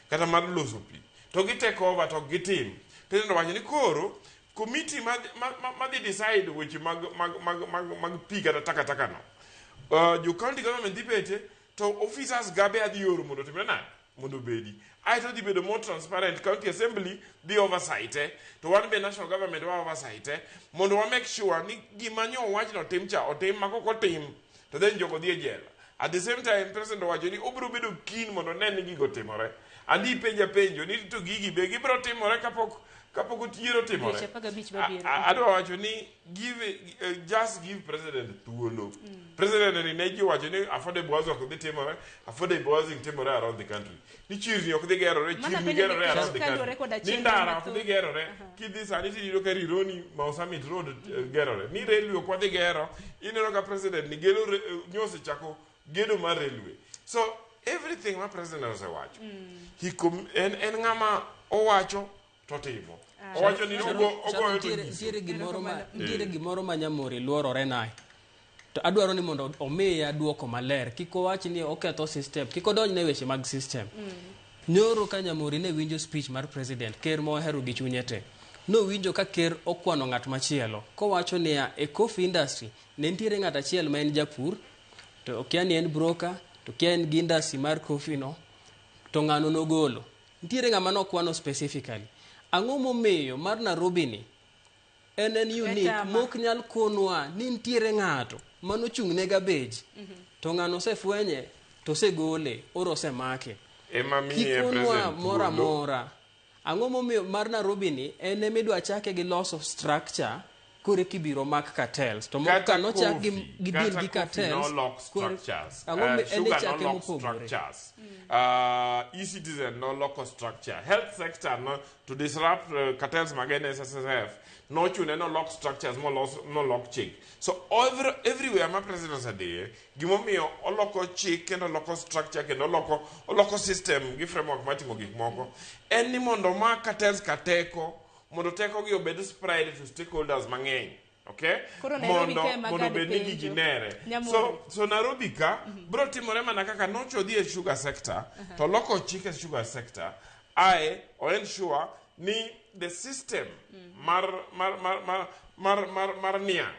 kata mar loso pi to gi take over to gitim. President owacho ni koro committee ma dhi decide weche mag pi kata takataka no. Jo county government dhi bete to officers gabe adhi oro mondo otimre nade? mondo obedi. Aeto dhi bedo more transparent, county assembly dhi oversight e, to wan be national government wa oversight e, mondo wa make sure ni gima nyo owach no otim cha otim, ma kok otim to then jogo dhi e jela. At the same time, president owacho ni obiro bedo keen mondo one ni gigo timore. Andi penja penjo ni to gigi be gibiro timore kapok otiero timore. Dweche 15 mabiro. Adwa wacho ni give just give president thuolo. President ni ne ji wacho ni affordable housing ok dhi timore, affordable housing timore around the country. Ni chirni ok dhi gerore, Mana chirni penjo gerore ni around the kaluwore koda country. Ni chenro ndara ok mathoth. dhi gerore. Kidhi sani tiyudo ka Rironi Mau Summit Road gerore. Ni railway ok wadhi gero. Ineno ka president ni gelo nyosechako gedo mar railway. So everything ma president osewacho. En ng'ama owacho to timo. Owacho ni ogoyo to nyiso. Nitiere gimoro ma Nyamori luorore naye. To adwaro ni mondo omiya duoko maler. Kik owach ni oketho system. Kik odonj ne weche mag system. Nyoro ka Nyamori ne winjo speech mar president, ker mohero gi chunye te. Nowinjo ka ker okwano ng'at machielo. Kowacho niya, e coffee industry ne nitiere ng'at achiel ma en japur, to okia ni en broker, to okia en gi industry mar coffee no, to ng'ano nogolo. Nitiere ng'ama nokwano specifically. Ang'o momiyo mar Nairobi ni en unique Etama. mok nyal konwa ni nitiere ng'ato manochung' ne garbage, to ng'ano osefwenye to osegole or osemake. Ema miye Kikonwa president moro thuolo. amora. Ang'o momiyo mar Nairobi ni en emidwa chake gi loso structure kore kibiro mak cartels, to moko Kata ka nochak gi coffee, gi deal kata gi coffee cartels. nolok structures. Ang'o en Sugar ichake nolok mopogore. structures. E-citizen noloko structure. Health sector no, to disrupt cartels mag NSSF nochune nolok structures molos nolok chik. So everywhere ma president osedhiye, gimomiyo oloko chik kendo oloko structure kendo oloko system gi framework mar timo gik moko en ni mondo ma cartels ka teko mondo teko gi obed spread to stakeholders mang'eny. Okay? Koro Nairobi Mondo ka ema mondo Gad obed ni penjo. gigi nere. Nyamoro. So Nairobi ka bro timore mana kaka nochodhi e sugar sector to loko chik e sugar sector ae o ensure ni the system mar niang'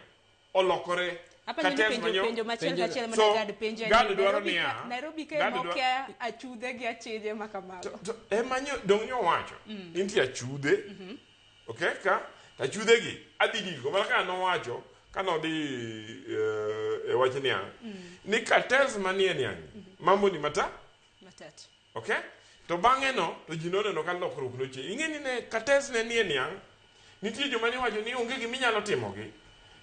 olokore. Apenjo ni Cartels penjo penjo machiel kachiel mana So, Gad penjo en Gad ni dwaro Nairobi niya, Nairobi ka Gad ema dwa- okia achudhe gi achije ma kamago. To ema dong' nyowacho ni nitie achudhe, okay, ka to achudhe gi adhi digo mana kaka nowacho kanodhi e wach niang' ni cartels manie niang' mambo ni mata Matatu. Okay, to bang'e no to ji noneno ka lokruok nochie. Ing'e ni ne cartels ne nie niang', nitie joma ne wacho ni onge giminyalo timogi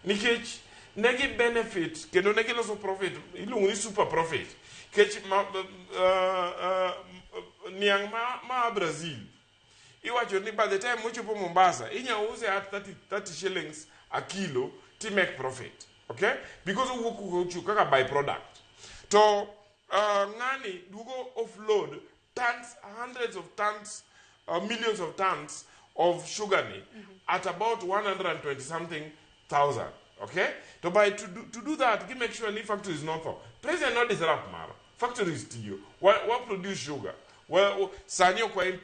nikech ne gi benefit kendo ne giloso profit iluongo ni super profit kech ma, niang' ma Brazil iwacho ni by the time mochopo Mombasa inya use at 30 shillings a kilo ti make profit, okay, because owuok kucho kaka by product to ng'ani duogo offload tons, hundreds of tons, millions of tons of sugar ni at about 120 something thousand. Okay, to by to do that, gi make sure ni factories not tho. President no disrupt maro factories tiyo wa produce sugar wa sani ok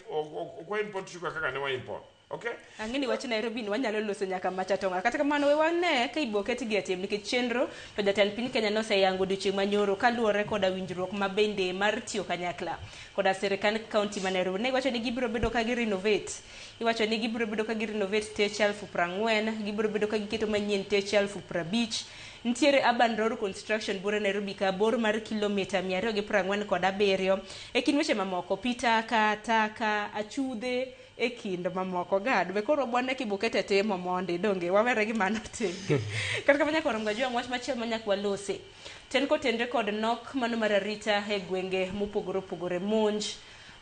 wa import sugar kaka ne wa import. Okay. Ang'e ni wach Nairobi ni wanyalo loso nyaka macha tonga. Kata kamano we wane ka ibo ketgi e tim nikech chenro to jatend piny Kenya noseyango odiochieng' manyoro kaluwore koda winjruok ma bende mar tiyo kanyakla koda sirikand kaunti ma Nairobi. Ne giwacho ni gibiro bedo ka gi renovate. Iwacho ni gibiro bedo ka gi renovate teche 40,000, gibiro bedo ka giketo manyien teche 50,000. Nitiere urban road construction buore Nairobi ka bor mar kilomita 247. E kind weche mamoko, pi taka, taka, achudhe e kind mamoko. Gad, be koro bwana kibokete timo mondi, donge wawere gi mano tenge. Kata kamano nyaka warom gajwang' wach machielo ma nyaka walose. Ten kotenre kod nok mano mar arita e gwenge mopogore opogore, monj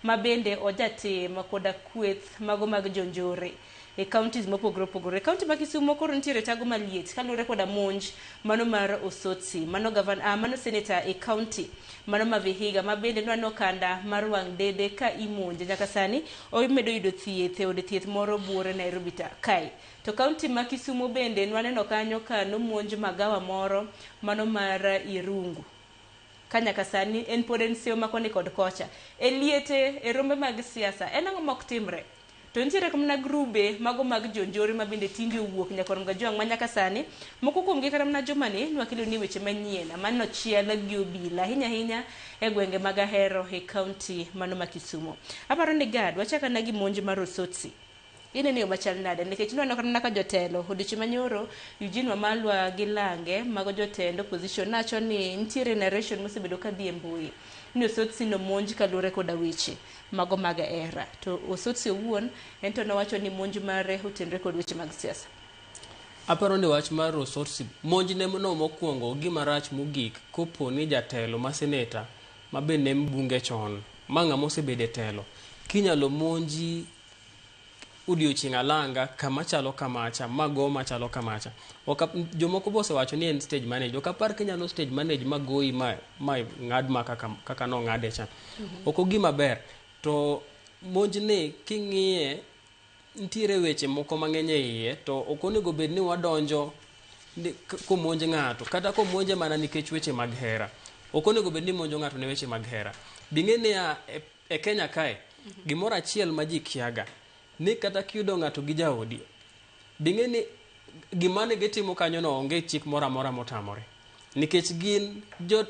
ma bende ojatim koda kweth mago mag jonjore e counties mopogore opogore. County ma Kisumo koro nitiere tago maliet kaluwore koda monj mano mar Osotsi, mano gavana, mano senator e county mano ma Vihiga ma bende nwaneno okanda mar wang' dede ka imonje. Nyaka sani omedo yudo thieth e od thieth moro buore Nairobi ta kae. To county ma Kisumo bende nwaneno kanyo ka nomonj magawa moro mano mar Irungu. Ka nyaka sani en pod en seyo ma koni kod kocha. E liete e rombe mag siasa en ang'o mok timre? To nitiere mana grube mago mag jonjore ma bende tinde owuok nyaka Gajwang' ma nyaka sani moko kuomgi kata mana jumani nwakelo ni weche manyien manochiel gi obila ahinya ahinya e gwenge mag Ahero e kaunti mano ma Kisumu. Aparo ni Gad wachak ana gi monj mar Osotsi. Ineno yo machal nade nikech nwaneno kata mana ka jotelo odiochieng' manyoro Eugene Wamalwa gi Lange mago jotend opposition nawacho ni nitiere narration mosebedo kadhi e mbui ni Osotsi nomonj kaluwore koda weche mago mag hera to Osotsi owuon en to nowacho ni monj mare otenre kod weche mag siasa. Aparo ni wach mar Osotsi monj ne no mokwongo gima rach mogik kopo ni jatelo ma seneta ma be ne mbunge chon ma ng'ama osebedo e telo kinyalo monji odiochieng' alanga kama chalo kamacha mago machalo kamacha. Jomoko be osewacho ni en stage manage. Ok apar kinyalo stage manage magoyi ma ng'ad ma kaka nong'ade cha. Ok ogima ber. To monj ni king'iye nitiere weche moko mang'eny e iye to ok onego bed ni wadonjo komonj ng'ato kata komonje mana nikech weche mag hera. Ok onego bed ni imonjo ng'ato ne weche mag hera. Bing'e niya e Kenya kae gimoro achiel ma ji kiaga ni kata kiyudo ng'ato gi jaodi bing'e ni gima ne gitimo kanyo no onge chik moro amora motamore nikech gin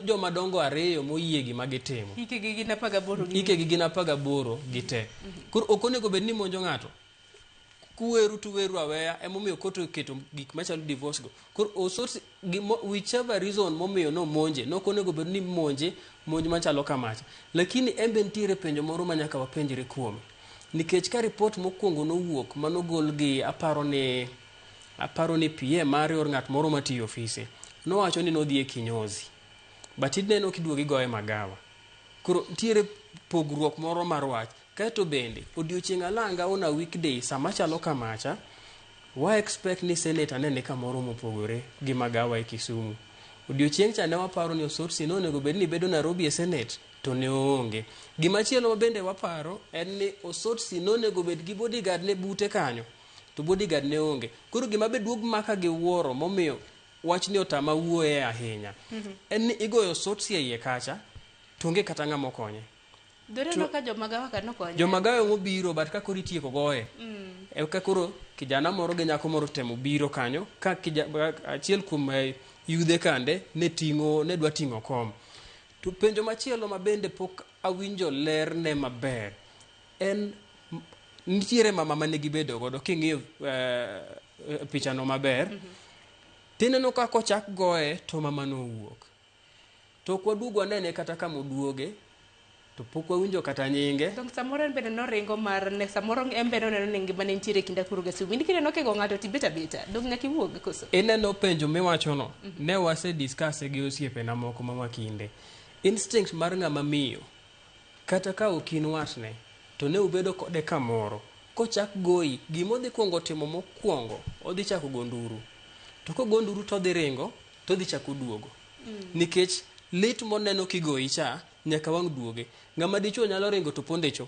joma dongo ariyo moyie gima gitimo. Hikegi gin 18 gi Hikegi gin 18 gi te. Koro ok onego bed ni imonjo ng'ato. Kuweru to uweru aweya emomiyo kot oketo gik machalo divorce go. Koro Osotsi whichever reason momiyo nomonje nok onego bed ni imonje monj machalo kamacha. Lakini en be nitiere penjo moro ma nyaka wapenjre kuome. Nikech ka report mokwongo nowuok manogol gi aparo ni PA mare or ng'at moro matiyo ofise nowacho ni nodhi e kinyozi. But ineno kiduogo igoye magawa. Koro nitiere pogruok moro mar wach. Kaeto bende odiochieng' alanga on a weekday sama chalo kamacha wa expect ni senator ne ni kamoro mopogore gi magawa e Kisumu. Odiochieng' cha ne waparo ni Osotsi nonego bed ni bedo Nairobi e Senate to ne oonge. Gimachielo ma bende waparo en ni Osotsi nonego bed gi bodyguard ne bute kanyo to bodyguard ne onge. Koro gima be duog maka gi wuoro momiyo wachni otama wuoye ahinya en ni igoyo Osotsi e iye kacha to onge kata ng'ama okonye. Doneno ka jomagawa ka nokonye. Jomagawa mobiro but ka koro itieko goye. Eka koro kijana moro gi nyako moro temo biro kanyo ka achiel kuom yudhe kande ne dwa ting'o kom. To penjo machielo ma bende pok awinjo ler ne maber en nitiere mama mane gibedo godo king'iyo pichano maber tineno ka kochak goye to mama nowuok. To ok waduog wanene kata kama oduoge to pok wawinjo kata nyinge. Dong samoro en bende noringo mar ne samoro en bende oneno ni ngimane nitiere kind Akuru gi Kisumu. In kineno kigo ng'ato tibet abeta. Dong nyaka iwuog koso? Ineno penjo miwachono ne wase discuss gi osiepena moko ma Makinde. Instinct mar ng'ama miyo kata ka ok in watne to ne ubedo kode kamoro kochak goyi gima odhi kuongo timo mokwongo odhi chako go nduru. To kogo nduru to odhi ringo to odhi chako duogo. Nikech lit moneno kigoyi cha nyaka wang' duoge. Ng'ama dichuo nyalo ringo to ponde cho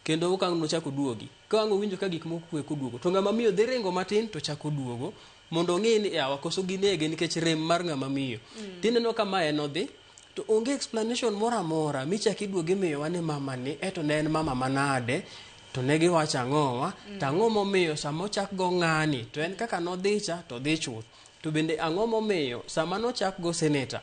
kendo ok ang' nochak oduogi. Ka ang' owinjo ka gik moko kwe koduogo to ng'ama miyo dhi ringo matin to chako duogo mondo ong'e ni yawa koso ginege nikech rem mar ng'ama miyo. Tineno ka mae nodhi to onge explanation moro amora michak iduogo imiyowa ni mama ni eto ne en mama manade to ne giwacho ang'owa to ang'o momiyo sama ochak go ng'ani to en kaka nodhi cha to dhi chuth. To bende ang'o momiyo sama nochak go seneta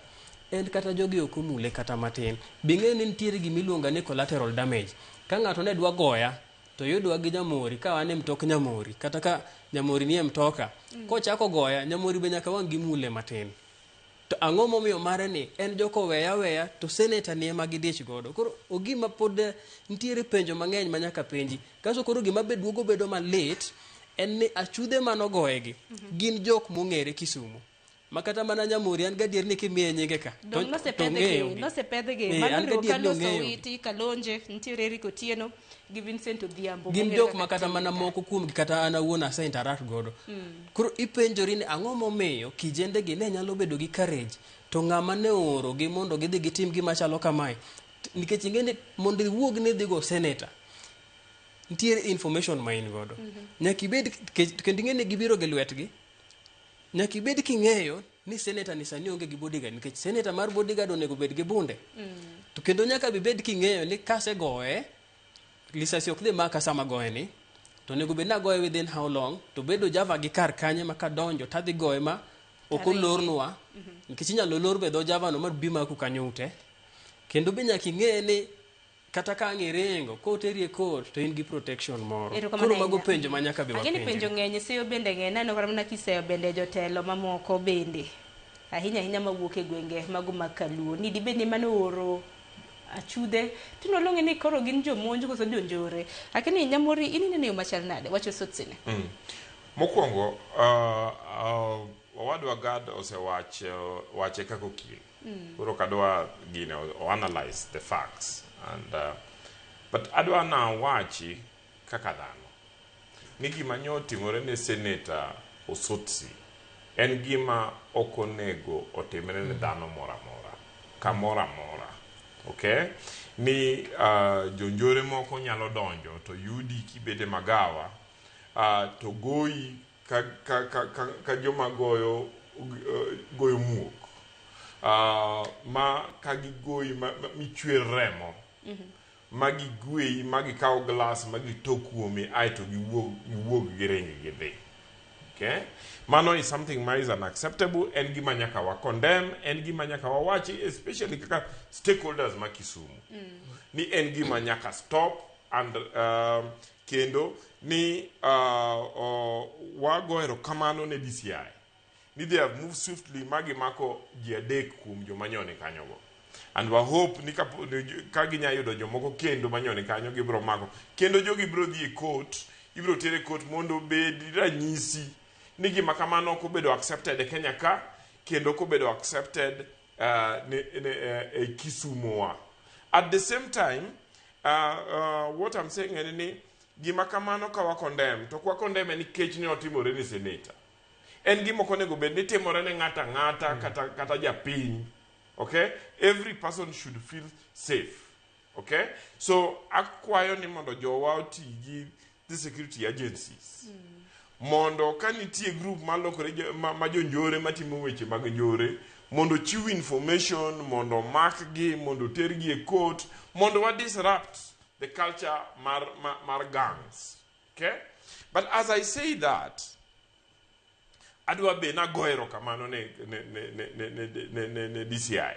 en kata jogi ok omule kata matin. Bing'e ni nitiere gimiluongo ni collateral damage. Ka ng'ato ne dwa goya to yudwa gi Nyamori ka wan e mtok Nyamori kata ka Nyamori nie mtoka kochako goya Nyamori be nyaka wang' gimule matin. To ang'o momiyo mare ni en joko weya weya to seneta ni ema gidich godo. Koro ogima pod nitiere penjo mang'eny ma nyaka penji. Kaso koro gima be duogo bedo malit en ni achudhe manogoyegi gin jok mong'ere Kisumu. Makata mana Nyamori an gadier ni kimiye nyinge ka to ong'eyo. Nosepedhgi. Mano riwo Carlos Owiti, Kalonje, nitiere Eric Otieno gi Vincent Odhiambo. Gin jok ma kata mana moko kuomgi kata an awuon ase interact godo. Koro ipenjori ni ang'o momiyo kijende gi ne nyalo bedo gi courage to ng'ama ne oorogi mondo gidhi gitim gima chalo kamae. Nikech ing'e ni mondo iwuog ni idhi go senator nitiere information ma in godo. Nyaka ibed kendo ing'e ni gibiro gi lwetgi. Nyaka ibed king'eyo ni senator ni sani onge gi bodyguard nikech senator mar bodyguard onego bed gi bunde. To kendo nyaka bibed king'eyo ni kasegoye lisasi ok dhi maka sama goye ni. To onego bed ni agoye within how long? To bedo Java gi kar kanye ma kadonjo tadhi goye ma ok olornwa. Nikech inyalo lor be dho Java no ma bi maku kanyo ute. Kendo be nyaka ing'e ni kata ka ang' iringo koteri e court to in gi protection moro. Erokamano Koro mago ahinya. penjo ma nyaka be Ang'e ni wapenjre. penjo ng'eny, seyo bende ng'eny, aneno kata mana kiseyo bende jotelo mamoko bende. Ahinya ahinya mawuok e gwenge mago mag Kaluo. Ni dibed ni mano oro achudhe to noluonge ni koro gin jomonj koso jonjore. Lakini Nyamori in ineno yo machal nade? Wach Osotsine. Mokwongo, owadwa Gad osewacho wache kaka okil. Koro ok adwa gine o analyze the facts and but adwa na wachi kaka dhano ni gima nyo otimore ne Senator Osotsi en gima ok onego otimre ne dhano moro amora kamoro amora. Okay? Ni jonjore moko nyalo donjo to yudi kibede magawa to goyi ka joma goyo muok ma ka gigoyi ma michwer remo ma gigweyi ma gikaw glass ma gito kuomi aeto giwuog giring gidhi. Okay? Mano is something ma is unacceptable, en gima nyaka wa condemn, en gima nyaka wawachi, especially kaka stakeholders ma Kisumu. Ni en gima nyaka stop and kendo ni wago erokamano ne DCI ni they have moved swiftly ma gimako ji adek kuom joma nyoni kanyogo. And we hope ni ka ginya yudo jomoko kendo manyoni kanyo gibiro mako. Kendo jogi biro dhi e court, ibiro ter e court mondo obed ranyisi ni gima kamano ok obedo accepted e Kenya ka kendo ok obedo accepted ne, e Kisumu wa. At the same time, what I'm saying en ni gima kamano ka wa condemn to ok wa condemn nikech ne otimore ne senator. En gima ok onego bed ni timore ne ng'ato ang'ata kata japiny. Okay? Every person should feel safe. Okay? So akwayo ni mondo jowa oti gi the security agencies. Mondo ka nitie group malokore ma jonjore matimo weche mag njore mondo chiw information mondo makgi mondo tergi e court mondo wa disrupt the culture mar gangs. Okay? But as I say that, adwa be nago erokamano ne DCI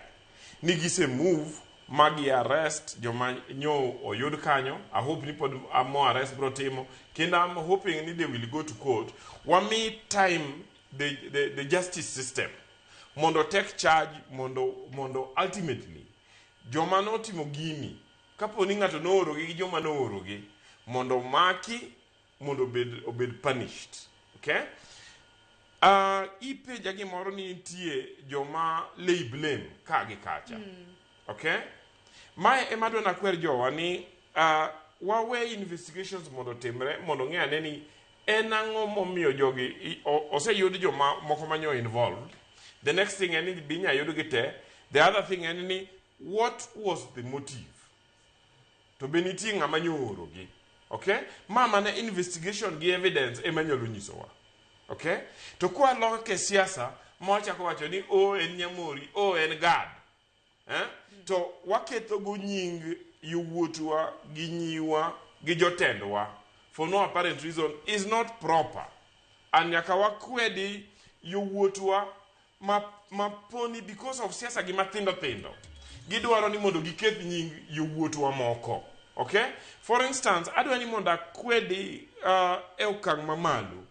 ni gise move ma gi arrest joma nyo oyud kanyo. I hope ni pod more arrest bro timo kendo I'm hoping ni they will go to court. Wami time the justice system mondo take charge mondo ultimately joma notimo gini kapo ni ng'ato noorogi gi joma noorogi mondo maki mondo obed punished. Okay? Ipenja gimoro ni nitie joma lay blame ka gi kacha. Okay? Mae ema adwa nakwer jowa ni wawe investigations mondo otimre mondo ng'e ane ni en ang'o momiyo jogi oseyud joma moko manyo involved. The next thing en ni be inya yudgi te. The other thing en ni what was the motive? To be nitie ng'ama nyoorogi. Okay? Ma mana investigation gi evidence ema nyalo nyisowa. Okay? To kwaloke e siasa ma wachako wacho ni o en Nyamori, o en Gad. Eh? To waketho go nying yowuotwa gi nyiwa gi jotendwa for no apparent reason is not proper. And nyaka wakwedi yowuotwa ma poni because of siasa gi mathindo thindo. Gidwaro ni mondo giketh nying yowuotwa moko. Okay? For instance, adwa ni mondo akwedi e okang' mamalo.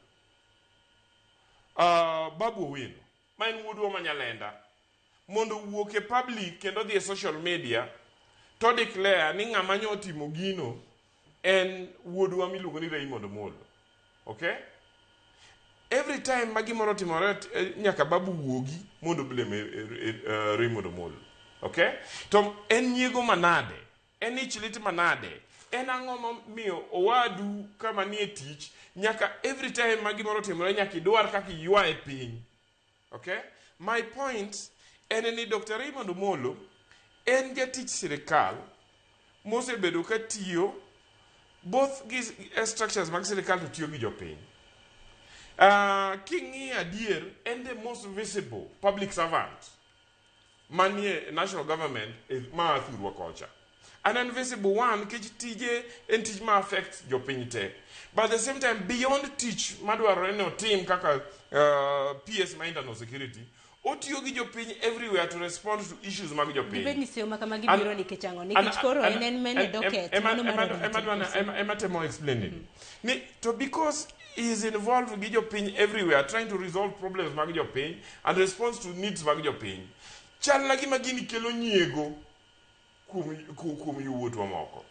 Babu Owino, ma en wuodwa ma Nyalenda, mondo owuok e public kendo odhi e social media to declare ni ng'ama nyo otimo gino en wuodwa miluongo ni Raymond Omolo. Okay? Every time ma gimoro otimore nyaka Babu wuogi mondo blame Raymond Omolo. Okay? To en nyiego manade? En ich lit manade? En ang'o momiyo owadu kama nie tich nyaka every time ma gimoro otimore nyaka idwar kaka iywaye piny? Okay? My point en ni Dr. Raymond Omolo en jatich sirikal mosebedo ka tiyo both gi structures mag sirikal to tiyo gi jopiny. King'iyo adier en the most visible public servant manie national government ma thurwa kocha. An invisible one nikech tije en tich ma affect jopiny te. But at the same time, beyond tich madwarore ni otim kaka PS ma internal security, otiyo gi jopiny everywhere to respond to issues mag jopiny. Dibed ni seyo ma kamagi biro nikech ang'o? Nikech koro en en mene docket mano mar arita. Ema temo explain ni. Ni to because he is involved gi jopiny everywhere trying to resolve problems mag jopiny and response to needs mag jopiny. Chal na gima gini kelo nyiego kuom yowuotwa moko.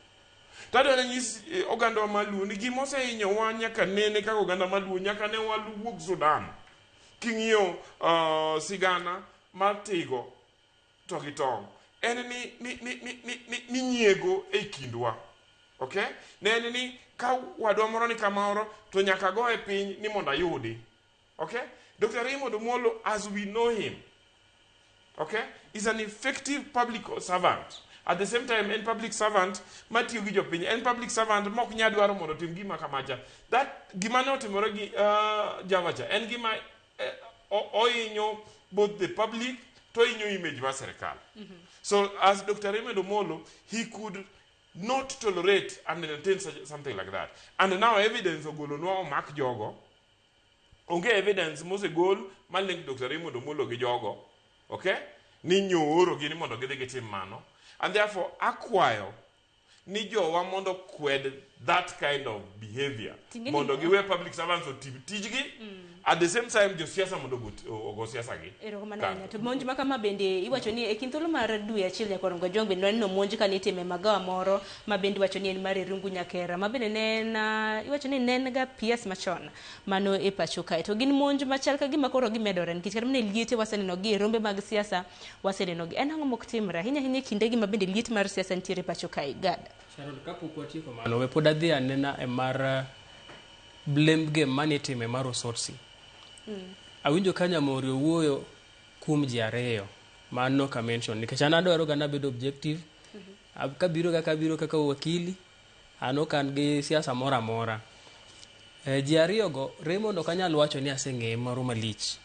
To adwa nanyis ogandawa maluo ni gima osehinyowa nyaka nene kaka oganda maluo nyaka ne wawuog Sudan. King'iyo sigana mar tigo to gi tong', en ni nyiego e kindwa. Okay? Ne en ni ka wadwa moro ni kamoro to nyaka goye piny ni mondo ayudi. Okay? Dr. Raymond Omolo, as we know him, okay, is an effective public servant. At the same time, en public servant matiyo gi jopiny, en public servant mok nya dwaro mondo otim gima kamacha. That gima ne otimore gi Java cha, en gima ohinyo both the public to ohinyo image mar sirikal. So as Dr. Raymond Omolo, he could not tolerate and entertain such, something like that. And now evidence ogolonwa omak jogo. Onge evidence mosegol ma link Dr. Raymond Omolo gi jogo. Okay? Ni nyooro gi ni mondo gidhi gitim mano. And therefore akwayo ni jowa mondo kwed that kind of behavior. Mondo giwe public servants otim tijgi. At the same time josiasa mondo ogo siasa gi. Erokamano ahinya. To monj ma kama bende iwacho ni e kind thuolo mar dwe achiel nyaka Orongo Jong bende waneno monj ka nitime magawa moro ma bende iwacho ni en mar Irungu Nyakera ma bende ne en iwacho ni ne en ga PS machon mano e pacho kae. To gin monj machal ka gima koro gimedore nikech kata mana e liete waseneno gi e rombe mag siasa waseneno gi. En ang'o mok timre ahinya ahinya e kindegi ma bende liet mar siasa nitiere e pacho kae? Gad. Sharon, kapok watieko mano, we pod adhi anena e mar blame game manitime mar Osotsi. Awinjo ka Nyamori owuoyo kuom ji ariyo ma an ok mention nikech an adwaro ga nabedo objective. Kabiro kaka abiro kaka wakili, an ok an gi siasa moro amora. Ji ariyo go, Raymond ok anyal wacho ni aseng'eye moro malich.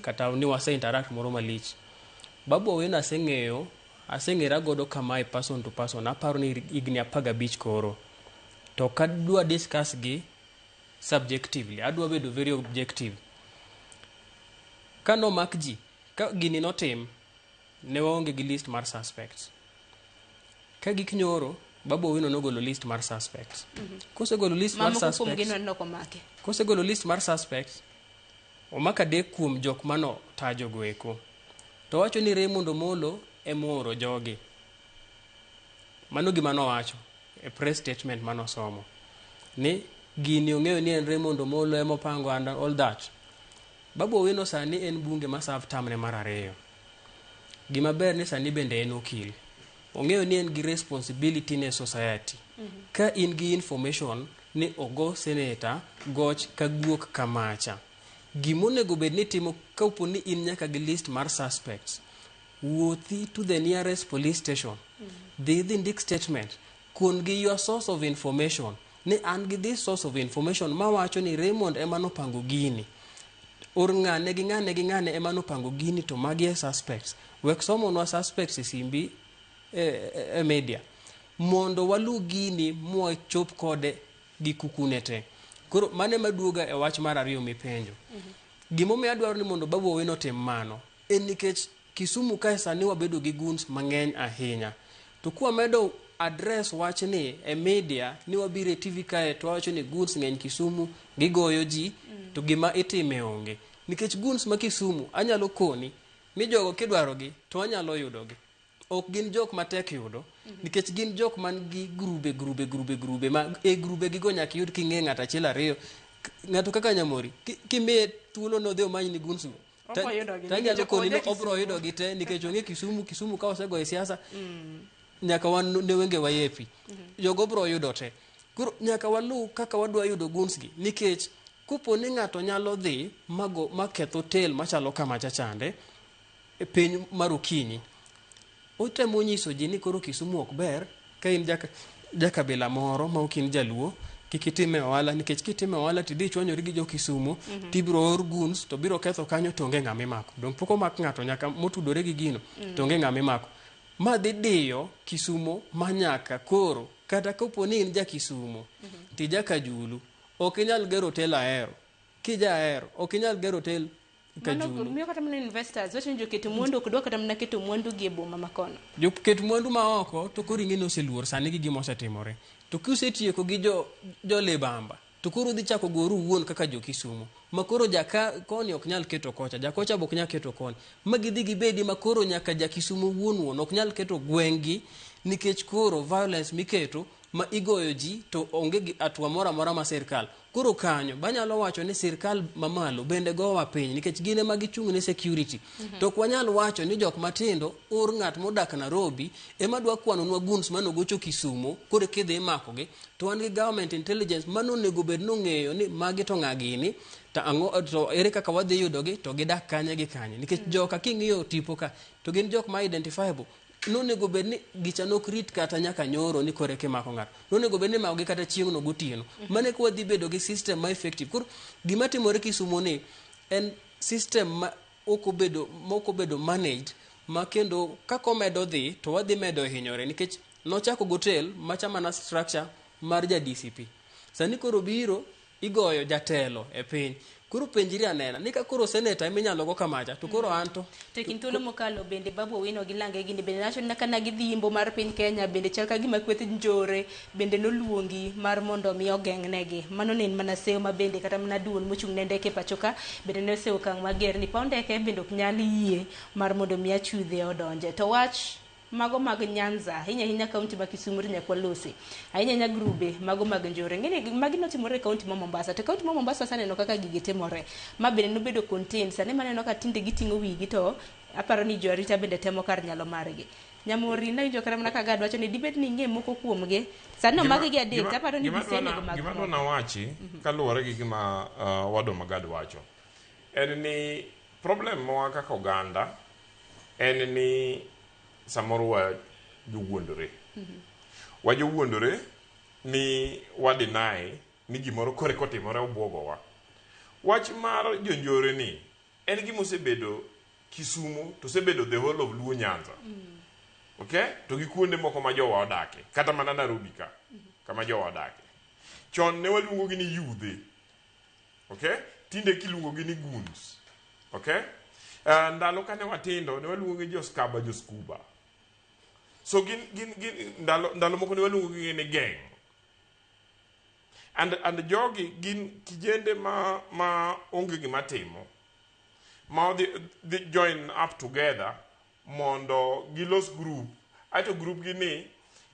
Kata ni wase interact moro malich. Babu Owino aseng'eyo, aseng'era godo kamae person to person, aparo ni higni 15 koro. To ok adwa discuss gi subjectively, adwa bedo very objective. Ka nomak ji, ka gini notim, ne waonge gi list mar suspects. Ka gik nyoro, Babu Owino nogolo list mar suspects. Kosegolo list mar Mamoko kuom gi suspects, neno komake. kosegolo list mar suspects, omak adek kuom jok mano tajogo eko. To wacho ni Raymond Omolo ema ooro jogi. Mano gima nowacho e press statement manosomo. Ni gini ong'eyo ni en Raymond Omolo ema opango and all that. Babu Owino sani en bunge ma serve term ne mar ariyo. Gima ber ni sani bende en okil. Ong'eyo ni en gi responsibility ne society. Ka in gi information ni ogo senator goch ka guok kamacha. Gimonego bed ni itimo kapo ni in nyaka gi list mar suspects, wuothi to the nearest police station. Dhi idhi ndik statement. Kon gi your source of information. Ni an gi this source of information mawacho ni Raymond ema nopango gini. Or ng'ane gi ng'ane gi ng'ane ema nopango gini to magi e suspects. Wek somonwa suspects e simbi e media. Mondo walu gini mwachop kode gi kukune te. Koro mano ema duoga e wach mar ariyo mipenjo. Gimomiyo adwaro ni mondo Babu Owino otim mano en nikech Kisumu kae sani wabedo gi goons mang'eny ahinya. To kwamedo address wachni e media ni wabiro e TV kae to wawacho ni goons ng'eny Kisumu, gigoyo ji, to gima itime onge. Nikech goons ma Kisumu anyalo koni ni jogo kidwarogi to anyalo yudogi. Ok gin jok matek yudo, nikech gin jok man gi grube grube grube grube ma e grube gigo nyaka iyud king'e ng'ato achiel ariyo. Ng'ato kaka Nyamori, kimiye thuolo nodhi omany ni goons go. Obro yudogi, Tanyalo nikech koni ni onge obro Kisumu. yudogi te nikech onge Kisumu, Kisumu ka osegoyo siasa, nyaka wan ne wenge wayepi. Jogo bro yudo te. Koro nyaka waluw kaka wadwa yudo goons gi nikech kopo ni ng'ato nyalo dhi mago maketh hotel machalo kamacha chande e piny mar okinyi, otemo nyiso ji ni koro Kisumu ok ber ka in jakabila moro ma ok in jaluo kik itime ohala nikech kitime ohala tidhi ichwanyori gi jo Kisumu tibiro or goons to biro ketho kanyo to onge ng'ama imako. Dong pok omak ng'ato nyaka motudore gi gino to onge ng'ama imako. Ma dhi diyo Kisumo ma nyaka koro kata kopo ni in ja Kisumo to ija Kajulu ok inyal gero hotel Ahero. Kija Ahero ok inyal gero hotel Mano Kajulu. miyo kata mana investors wacho ni joketo mwandu ok dwa kata mana keto mwandu gi e boma ma kono. Joket mwandu ma oko to koro ing'e ni oseluor sani gi gima osetimore. To kusetieko gi jo libamba to koro udhi chako goru wuon kaka jo Kisumo. Ma koro jaka koni ok nyal keto kocha, jakocha be ok nyal keto koni. Ma gidhi gibedi ma koro nyaka ja Kisumo wuon wuon ok nyal keto gweng'gi nikech koro violence miketo ma igoyo ji to onge gi hatua moro amora ma sirkal. Koro kanyo banyalo wacho ni sirkal mamalo bende gowa piny nikech gin ema gichung' ne security. To ok wanyal wacho ni jok matindo or ng'at modak Nairobi ema dwa kwanonwa goons manogocho Kisumo koro kidhi imakogi to wan gi government intelligence manonego bed nong'eyo ni magi to ng'a gini to ang'o to ere kaka wadhi yudogi to gidak kanye gi kanye nikech joka king'iyo tipo ka to gin jok ma identifiable nonego bed ni gicha nok rit kata nyaka nyoro ni koro eka imako ng'ato nonego bed ni imakogi kata chieng'no gotieno mano eka wadhi bedo gi system ma effective koro gima timore Kisumo ni en system ma ok obedo managed ma kendo kaka omedo dhi to wadhi medo hinyore nikech nochako gotel macha mana structure mar ja DCP sani koro biro igoyo jatelo e piny koro penjri anena ni ka koro seneta ema inyalo go kamacha to koro anto To e kind thuolo mokalo bende Babu Owino gi Lange gini bende nacho ni kana gidhi imbo mar piny Kenya bende chal ka gima kweth njore bende noluongi mar mondo mi ogeng'negi. Mano ne en mana seyo ma bende kata mana duol mochung' ne ndeke e pacho ka bende ne oseyo okang' mager ni paw ndeke bende ok nyal yie mar mondo mi achudhe odonje. To wach mago mag Nyanza, ahinya ahinya kaunti ma Kisumu to nyaka walose. Ahinya ahinya grube mago mag njore. Ng'eni magi notimore e kaunti ma Mombasa. To kaunti ma Mombasa waseneno kaka gigi timore. Ma bende nobedo contained. Sani maneno ka tinde giting'o wigi to aparo ni jo arita bende temo kar nyalo margi. Nyamori nawinjo kata mana ka Gad wacho ni dibed ni ing'e moko kuomgi. Sani omagi gi adek to aparo ni DCI onego mak Gima moko. dwa nawachi kaluwore gi gima wadwa Magad wacho en ni problem wa kaka oganda en ni samoro wa jowuondore. Wa jowuondore ni wa deny ni gimoro kore kotimore obwogowa. Wach mar jonjore ni en gima osebedo Kisumu to osebedo the whole of Luo Nyanza. Okay? To gi kuonde moko ma jowa odake, kata mana Nairobi ka, kama jowa odake. Chon ne waluongo gi ni yudhe. Okay? Tinde kiluongo gi ni goons. Okay? Ndalo kane watindo ne waluongo gi joskaba joskuba. So gin ndalo moko ne waluongo gi ni gang. And jogi gin kijende ma onge gima timo. Ma odhi dhi join up together mondo gilos group. Aeto group gi ni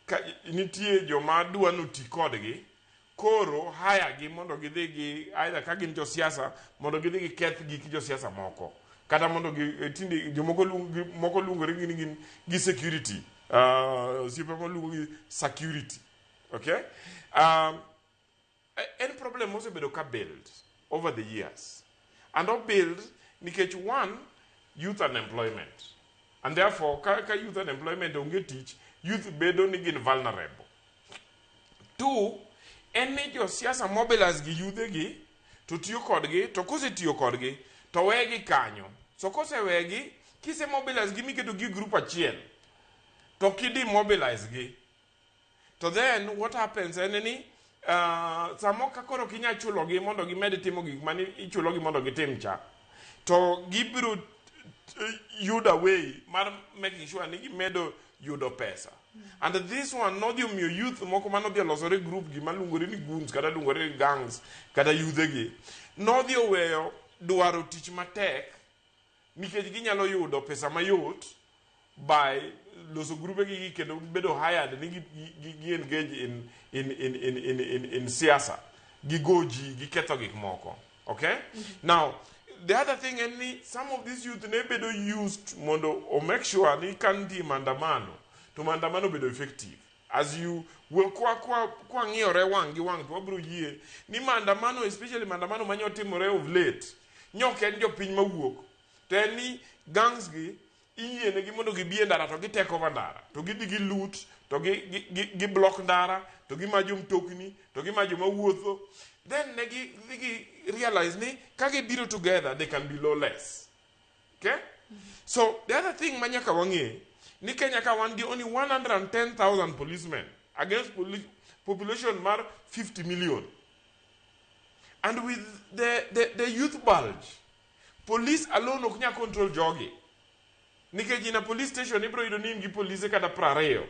ka nitie joma dwa noti kodgi koro hire gi mondo gidhi gi either ka gin josiasa mondo gidhi giketh gik josiasa moko kata mondo gi tinde jomoko moko luongore ni gin gi security osiepe moluongo gi security okay en problem mosebedo ka build over the years and o build nikech one youth unemployment and therefore ka youth unemployment onge tich youth bedo ni gin vulnerable. Two, en ni josiasa mobilize gi yudhe gi to tiyo kodgi to kosetiyo kodgi to wegi kanyo. So kosewegi kise mobilize gi miketo gi group achiel to kidi mobilize gi to then what happens en ni samo ka koro kinya chulogi mondo gimed timo gik mane ichulogi mondo gitim cha to gibiro yudo a way mar making sure ni gimedo yudo pesa. And this one nodhi omiyo youth moko manodhi olosore group gi maluongore ni goons kata luongore ni gangs kata yudhe gi nodhi oweyo dwaro tich matek nikech ginyalo yudo pesa mayot by loso grube gi kendo bedo hired ni gi engage in siasa gigo ji giketho gik moko. Okay? Now the other thing en ni some of these youth ne bedo used mondo o make sure ni ka nitie maandamano to maandamano bedo effective. As you will kwa ng'iyore wang' gi wang' to wabiro yie ni maandamano especially maandamano manyo timore of late nyok en jopiny mawuok to en ni gangs gi iyienegi mondo gibi e ndara to gi take over ndara to gidhi gi loot to gi block ndara to gimajo mtokni to gimajo mawuotho then ne gi dhi gi realize ni ka gibiro together they can be lawless. Okay? So the other thing ma nyaka wang'e Ni Kenya ka wan gi only 110,000 policemen against population mar 50 million. And with the youth bulge, police alone ok nyal control jogi. Nikech in a police station ibiro yudo ni in gi polise kata 20.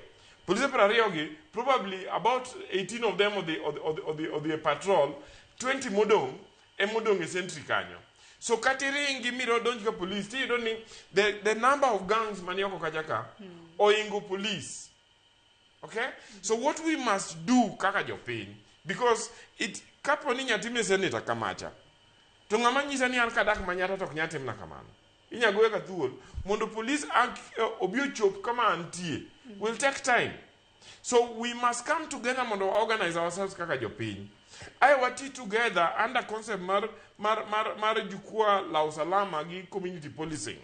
Polise 20 gi, probably about 18 of them odhi e patrol, 20 modong' emodong' e sentry kanyo. So kata iringi midonj ka police, tiyudo ni the number of gangs mani oko kacha ka oingo police. Okay? So what we must do kaka jopiny, because it kapo ni nyatime senator kamacha, to ng'ama nyisa ni an kadak Manyata to ok nyal timna kamano. Inya goye ka thuol mondo police obi ochop kama antie will take time. So we must come together mondo wa organize ourselves kaka jopiny. Ae wati together under concept mar jukwaa la usalama gi community policing.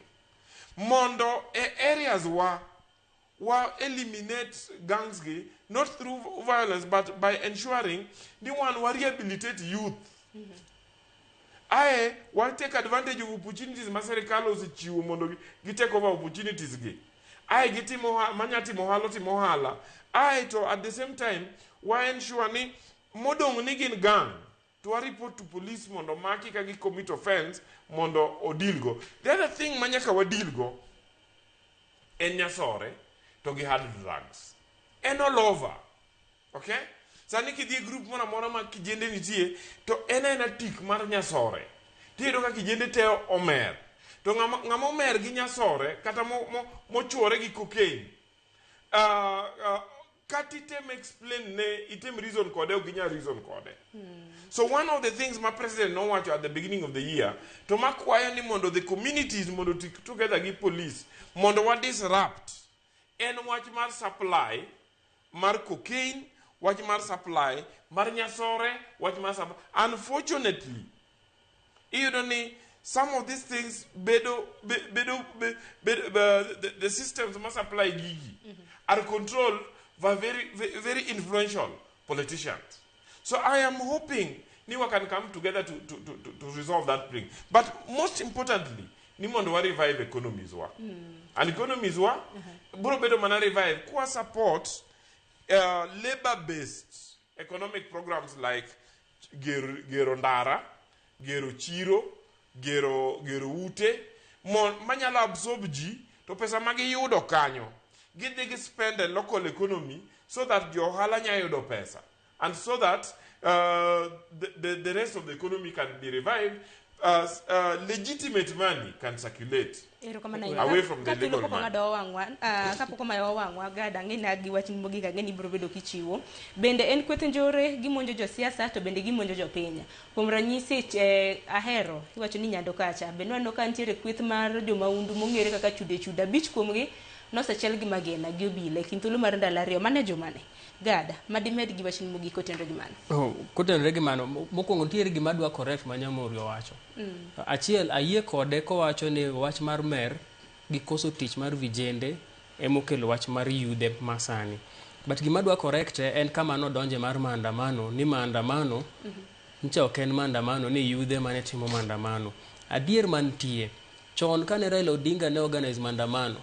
Mondo e areas wa eliminate gangs gi, not through violence but by ensuring ni wan wa rehabilitate youth. Ae wa take advantage of opportunities ma sirikal osechiwo mondo gi take over opportunities gi. Ae gitimo manya timo ohala timo ohala. Ae to at the same time wa ensure ni modong' ni gin gang to wa report to police mondo maki ka gi commit offense mondo odeal go. The other thing ma nyaka wa deal go en nyasore to gi hard drugs. En all over. Okay? Sani kidhi e group moro amora ma kijende nitie to en aena tik mar nyasore. Tiyudo ka kijende te omer. To ng'ama omer gi nyasore kata mochuore gi cocaine, kata item explain ne, item reason kode, ok ginyal reason kode. So one of the things ma president nowacho at the beginning of the year, to makwayo ni mondo the communities mondo ti together gi police mondo wa disrupt en wach mar supply mar cocaine, wach mar supply mar nyasore, wach mar supply. Unfortunately, iyudo ni some of these things bedo bedo bedo the systems ma supply gigi are controlled by very, very, very influential politicians. So I am hoping ni we can come together to resolve that thing. But most importantly, ni mondo wa revive economies wa. And economies wa biro bedo mana revive kwa support labor based economic programs like gero ndara, gero chiro, gero ute manyalo absorb ji to pesa ma giyudo kanyo gidhi gi spend e local economy so that jo ohala nya yudo pesa and so that the rest of the economy can be revived, legitimate money can circulate Erokamano ahinya. away from the Ka thuolo illegal pok money. ong'ado wang'wa, kapok omayo wang'wa gada ang'e gi wach mogik, ang'e ni ibiro bedo kichiwo. Bende en kweth njore gimonjo josiasa to bende gimonjo jopiny. Kuom ranyisi, Ahero iwacho ni Nyando kacha bende waneno ka nitiere kweth mar jomaundu mong'ere kaka chude chude 5 kuomgi nosechiel gi magina gi obila e kind thuolo mar ndalo 2 mane jumani. Gada madimed gi wachni mogik kotenore gi mano. Oh, kotenore gi mano, mokwongo nitiere gima adwa correct ma Nyamori owacho. Achiel, ayie kode kowacho ni wach mar mer gi koso tich mar vijende emokelo wach mar yudhe masani. But gima adwa correct en kama nodonje mar maandamano, ni maandamano ncha ok en maandamano, ni yudhe mane timo maandamano. Adier mantie, chon kane Raila Odinga ne organize maandamano,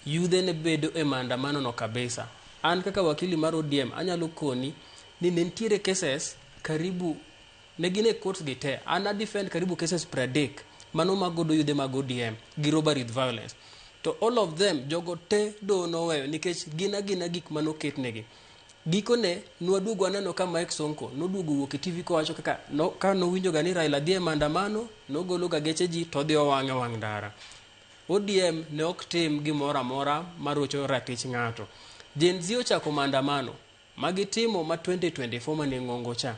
yudhe ne bedo e maandamano no kabisa. An kaka wakili mar ODM anyalo koni ni ne nitiere cases karibu ne gin e courts gi te. An a defend karibu cases 30 mano magodo yudhe mag ODM gi robbery with violence. To all of them jogo te doho noweyo nikech gin agina gik manoketnegi. Gikone nwaduogo waneno ka Mike Sonko noduogo wuok e TV kowacho kaka no, ka nowinjo ga ni Raila dhi e maandamano, nogolo ga geche ji to odhi owang'e wang' ndara. ODM ne ok tim gimoro amora marocho ratich ng'ato. Gen Z ochako maandamano magitimo ma 2024 mane ng'ongo cha.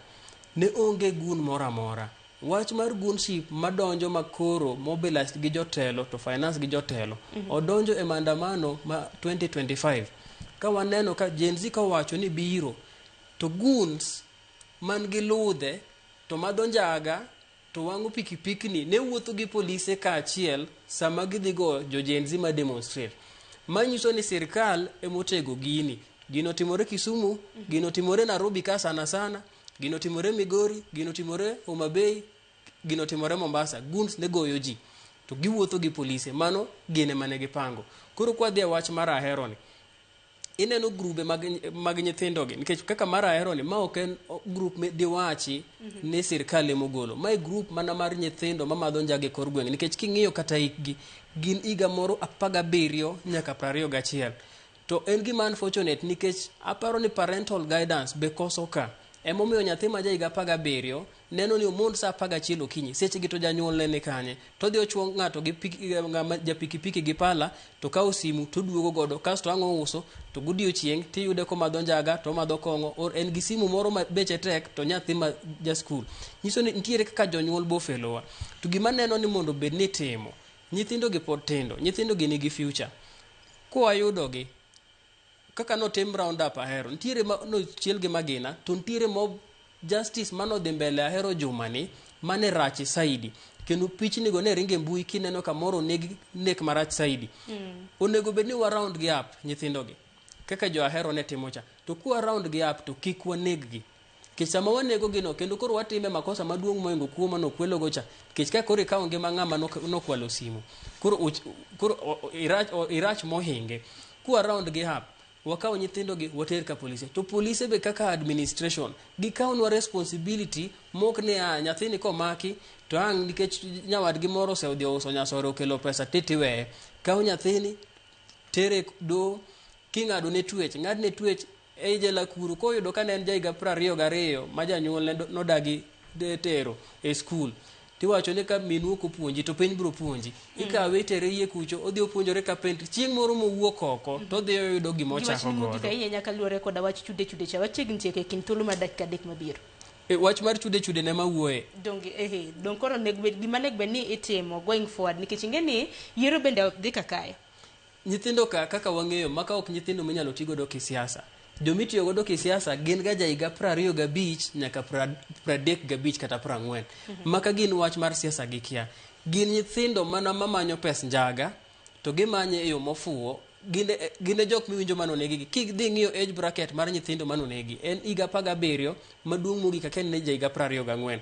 Ne onge gun moro amora. Wach mar gunship madonjo makoro mobilized gi jotelo to finance gi jotelo odonjo e maandamano ma 2025. Ka waneno ka Gen Z kowacho ni biro to goons man gi ludhe to madho njaga to wang'o pikipikni ne wuotho gi polise kaachiel sama gidhi go jo Gen Z ma demonstrate. Manyiso ni sirkal emotego gini. Gino timore Kisumu, gino timore Nairobi ka sana sana, gino timore Migori, gino timore Homa Bay, gino timore Mombasa. Goons ne goyo ji. To giwuotho gi polise, mano gin ema ne gipango. Koro kwadhi e wach mar Ahero ni, ineno grube mag nyithindogi nikech kaka mar Ahero ni ma ok en group diwachi ni sirkal emogolo. Mae group mana mar nyithindo mamadho njaga e kor gweng' nikech king'iyo kata hikgi gin higa moro 17 nyaka 21. To en gima unfortunate nikech aparo ni parental guidance be koso ka. Emomiyo nyathi ma ja higa 17 neno ni omond sa 11 okinyi, sechegi to janyuolne ni kanye? To odhi ochuo ng'ato gi ng'ama ja pikipiki gi pala to kawo simu to oduogo godo kasto ang' ouso to godiochieng' tiyude komadho njaga to omadho kong'o or en gi simu moro ma beche tek to nyathi ma ja skul. Nyiso ni nitiere kaka jonyuol bo felowa. To gima aneno ni mondo obed ni itimo, nyithindo gi pod tindo, nyithindo gi nigi future. Kwayudogi, kaka notim round up Ahero, nitiere ma nochiel gi magina, to nitiere mob justice manodhi mbele Ahero jumani, mane rach saidi. Kendo pichni go ne ringe mbui kineno kamoro oneg nek marach saidi. Onego bed ni wa round gi up nyithindo gi. Kaka jo Ahero ne timo cha. To kwa round gi up to kik waneg gi. Nikech sama wanego gi no, kendo koro watime makosa maduong' mohingo kuo mane okwelo go cha. Nikech ka koro ikawo ngima ng'ama nokwalo simu, koro irach mohinge. Kwa round gi up, wakaw nyithindo gi water ka polise. To polise be kaka administration, gikawnwa responsibility mok ni a nyathini komaki to ang' nikech nyawadgi moro osedhi ouso nyasore okelo pesa titiweye. Kaw nyathini, tere doho, king'ado ne twech, ng'ad ne twech ei jela kuro. Koyudo ka ne en ja higa 22 ma janyuolne nodagi tero e skul, tiwacho ni ka minu ok opuonji to piny biro puonji. Ikawe itere iye kucho, odhi opuonjore carpentry. Chieng' moro mowuok oko to odhi oyudo gima ochako godo. Ahinya nyaka luwore koda wach chude chude cha. Wachiegni tieko e kind thuolo mar dakika 3 mabiro. E, wach mar chude chude ne mawuoye. Dong koro gima nego bed ni itimo going forward nikech ing'e ni yiero bende dhi kakayo. Nyithindo ka kaka wang'eyo maka ok nyithindo minyalo ti godo kisiasa. Jomitiyo godo kisiasa gin ga ja higa 25 nyaka 35 kata 40. Maka gin wach mar siasa gikia. Gin nyithindo mana mamanyo pes njaga to gimanye e yo mofuwo. Gin e jok miwinjo manonegi. Kidhi ng'iyo age bracket mar nyithindo manonegi, en higa 17 maduong' mogik akia ni ja higa 24.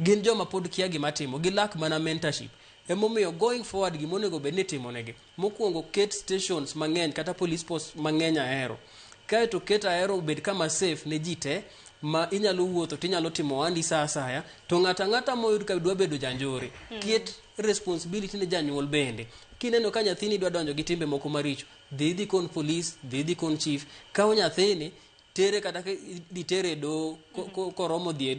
Gin joma pod kia gima timo, gilak mana mentorship. Emomiyo going forward gima onego bed ni itimonegi, mokwongo ket stations mang'eny kata police posts mang'eny Ahero. Kaeto ket Ahero obed kama safe ne ji te ma inyalo wuotho tinyalo timo ohandi sa asaya to ng'ato ang'ata moyud ka dwa bedo janjore, ket responsibility ne janyuol bende. Kineno ka nyathini dwa donjo gi timbe moko maricho, dhi idhi kon police, dhi idhi kon chief, kaw nyathini tere kata dhi tere e doho koromo dhi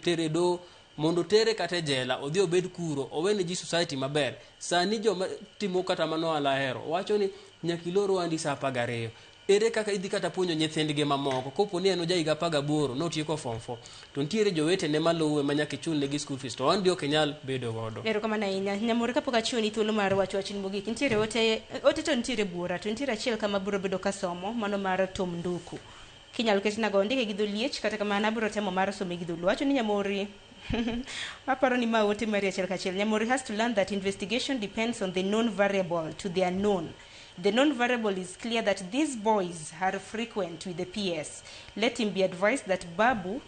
tere e doho mondo tere kata e jela odhi obed kuro owene ji society maber. Sani joma timo kata mano ohala Ahero wacho ni nyaka ilor ohandi sa 12. Ere kaka idhi kata puonjo nyithindgi mamoko kopo ni en ja higa 18 notieko form 4 to nitiere jowetene maluwe ma nyaka ichul negi school fees to ohandi ok inyal bedo godo. Erokamano ahinya. Nyamori kapok achiwoni thuolo mar wacho wachni mogik, nitiere ote to nitiere buora to nitiere achiel kama biro bedo kasomo mano mar Tom Nduku. Kinyalo ketnago ondike gi dholiech kata kamano abiro temo mar some gi dholuo. Wacho ni Nyamori aparo ni ma ote mari achiel kachiel. Nyamori has to learn that investigation depends on the known variable to the unknown. The known variable is clear that these boys are frequent with the PS. Let him be advised that Babu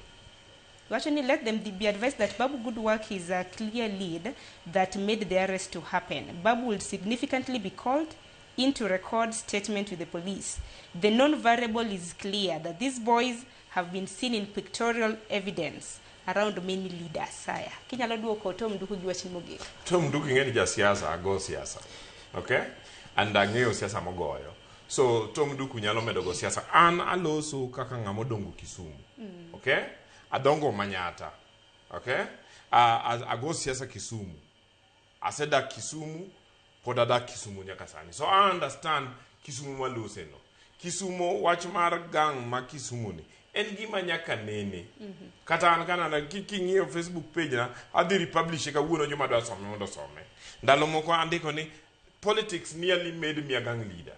Actually, let them be advised that Babu good work is a clear lead that made the arrest to happen. Babu will significantly be called into record statement with the police. The known variable is clear that these boys have been seen in pictorial evidence around many leaders. Saya. Kinyalo duoko Tom Nduku gi wachni mogik. Tom Nduku ing'e ni jasiasa, ago siasa. Okay? And ang'eyo siasa mogoyo. So Tom Nduku nyalo medo go siasa. An aloso kaka ng'ama odongo Kisumu. Okay? Adongo Manyata. Okay? Ago siasa Kisumu. Asedak Kisumu, pod adak Kisumu nyaka sani. So I understand Kisumu malose no. Kisumu, wach mar gang ma Kisumu ni, en gima nyaka nene. Kata an kanana, king'iyo Facebook page na, adhi republish kawuono joma dwa some mondo some. Ndalo moko andiko ni, politics nearly made me a gang leader.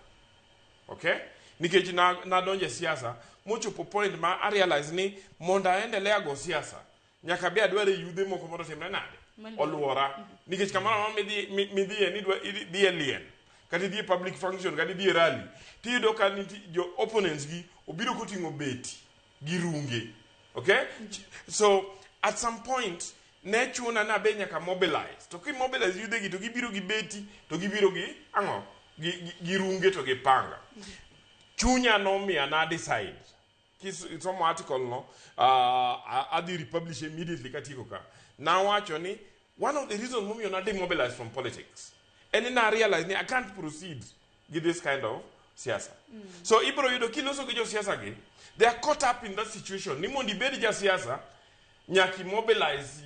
Okay? Nikech nadonjo e siasa, mochopo point ma a realize ni, mondo aendelea go siasa, nyaka be adware yudhe moko mondo timre nade? Oluora. Nikech kamoro amora midhiye ni idhi e liel, kata idhi e public function, kata idhi e rally, tiyudo ka nitie jo opponents gi obiro koting'o beti gi runge. Okay? So, at some point, Ne chuna na be nyaka mobilize. To kimobilize yudhe gi to gibiro gi beti, to gibiro gi ang'o? Gi runge to gi panga. Chunya nomiya na decide. Kisomo article no, adhi republish immediately katieko ka. Nawacho ni one of the reasons momiyo na demobilize from politics en ni na realize ni I can't proceed gi this kind of siasa. So ibro yudo kiloso gi josiasa gi, they are caught up in that situation. Ni mondo ibed jasiasa, nyaka mobilize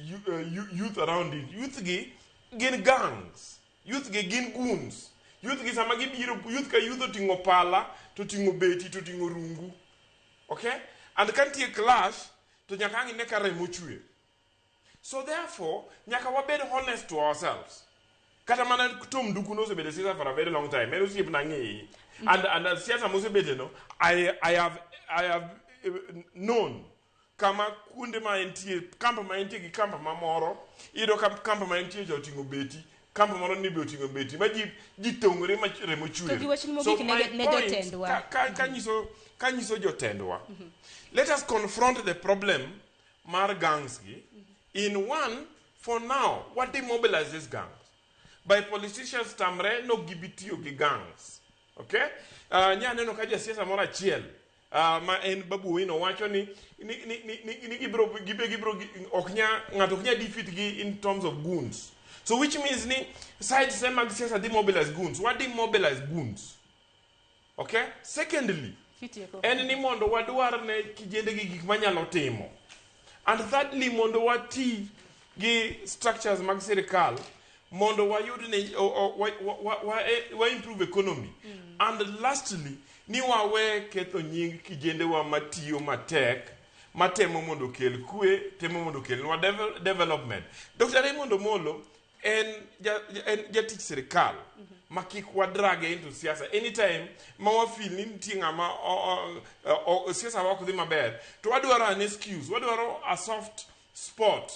youth around it. Youth gi gin gangs. Youth gi gin goons. Youth gi sama gibiro, youth ka youth oting'o pala, to oting'o beti, to oting'o rungu. Okay? And ka nitie clash, to nyaka ang' ine ka remo chwer. So therefore, nyaka wabed honest to ourselves. Kata mana Tom Nduku nosebedo e siasa for a very long time. En osiepna ang'eye. And siasa mosebete no, I have known kama kuonde ma entie, camp ma entie gi camp mamoro, iyudo ka camp ma entie cha oting'o beti, camp moro ni be oting'o beti, ma ji tong'ore ma remo chwer. To gi wachni mogik my ne point, jotendwa. Ka nyiso jotendwa, let us confront the problem mar gangs gi. In one, for now, what demobilize these gangs? By politicians tamre no gibi tiyo gi gangs. Okay? Nya neno ka jasiasa moro achiel ma en Babu Owino wacho ni gibro gibe gibro ok nya ng'ato ok nya defeat gi in terms of goons. So which means ni sides te mag siasa demobilize goons. Wa demobilize goons. Okay? Secondly, Kitieko. En ni mondo wadwar ne kijende gi gik manyalo timo. And thirdly, mondo wati gi structures mag sirikal mondo wayud ni o, wa improve economy. And lastly, ni wawe ketho nying kijendewa matiyo matek matemo mondo okel kwe, temo mondo okelnwa development. Dr. Raymond Omolo en jatich sirikal ma kik wadrage into siasa. Anytime ma wafeel ni nitie ng'ama siasa wa ok dhi maber, to wadwaro an excuse, wadwaro a soft spot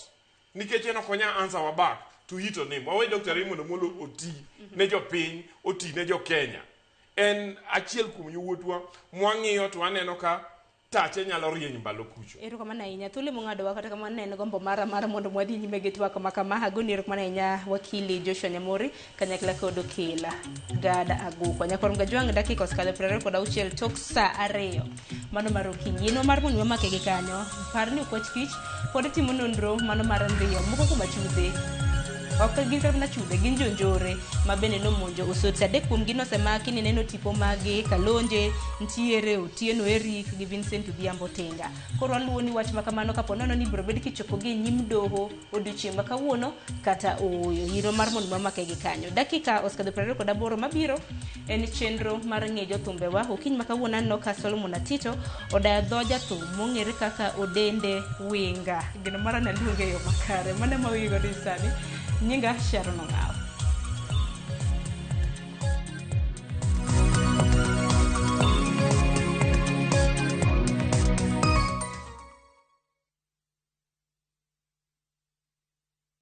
nikech en ok onya answer wa back to hit on him. Wawe Dr. Raymond Omolo oti ne jopiny, oti ne jokenya. En achiel kuom yowuotwa mwang'iyo to waneno ka tache nyalo rieny mbalo kucho. Erokamano ahinya. Thuolo mong'adowa, kata kamano ne en gombo mara mar mondo mwadhi nyime gi twak ma kama. Agoni erokamano ahinya wakili Joshua Nyamori kanyakla kod okil Gad Aguko. Nyakwar Mgajwang', dakika osekadho 26 tok saa 2 mano mar okinyi. Yien mar mondo wamake gi kanyo. Par ni okwach kich pod timo nonro mano mar ndhiyo moko kuom achudhe, ok gin kata mana chudhe, gin jonjore ma bende nomonjo Osotsi. Adek kuomgi nosemaki. Ni neno tipo magi Kalonje ntiere, Otieno Eric gi Vincent Odhiambo Tinga. Koro waluwo ni wach ma kamano kapo nono ni biro bed kichopo gi e nyim doho odiochieng' ma kawuono kata ooyo. Yiro mar mondo wamake gi kanyo. Dakika osekadho 28. Mabiro en chenro mar ng'e jothumbewa. Okinyi ma kawuono aneno ka Solomon Atito odayo dho jathum mong'ere kaka Odende Winga. Gino mara naluonge e yo makare. Mano ema wiyi godo sani. Nyinga Sharon Ong'aw.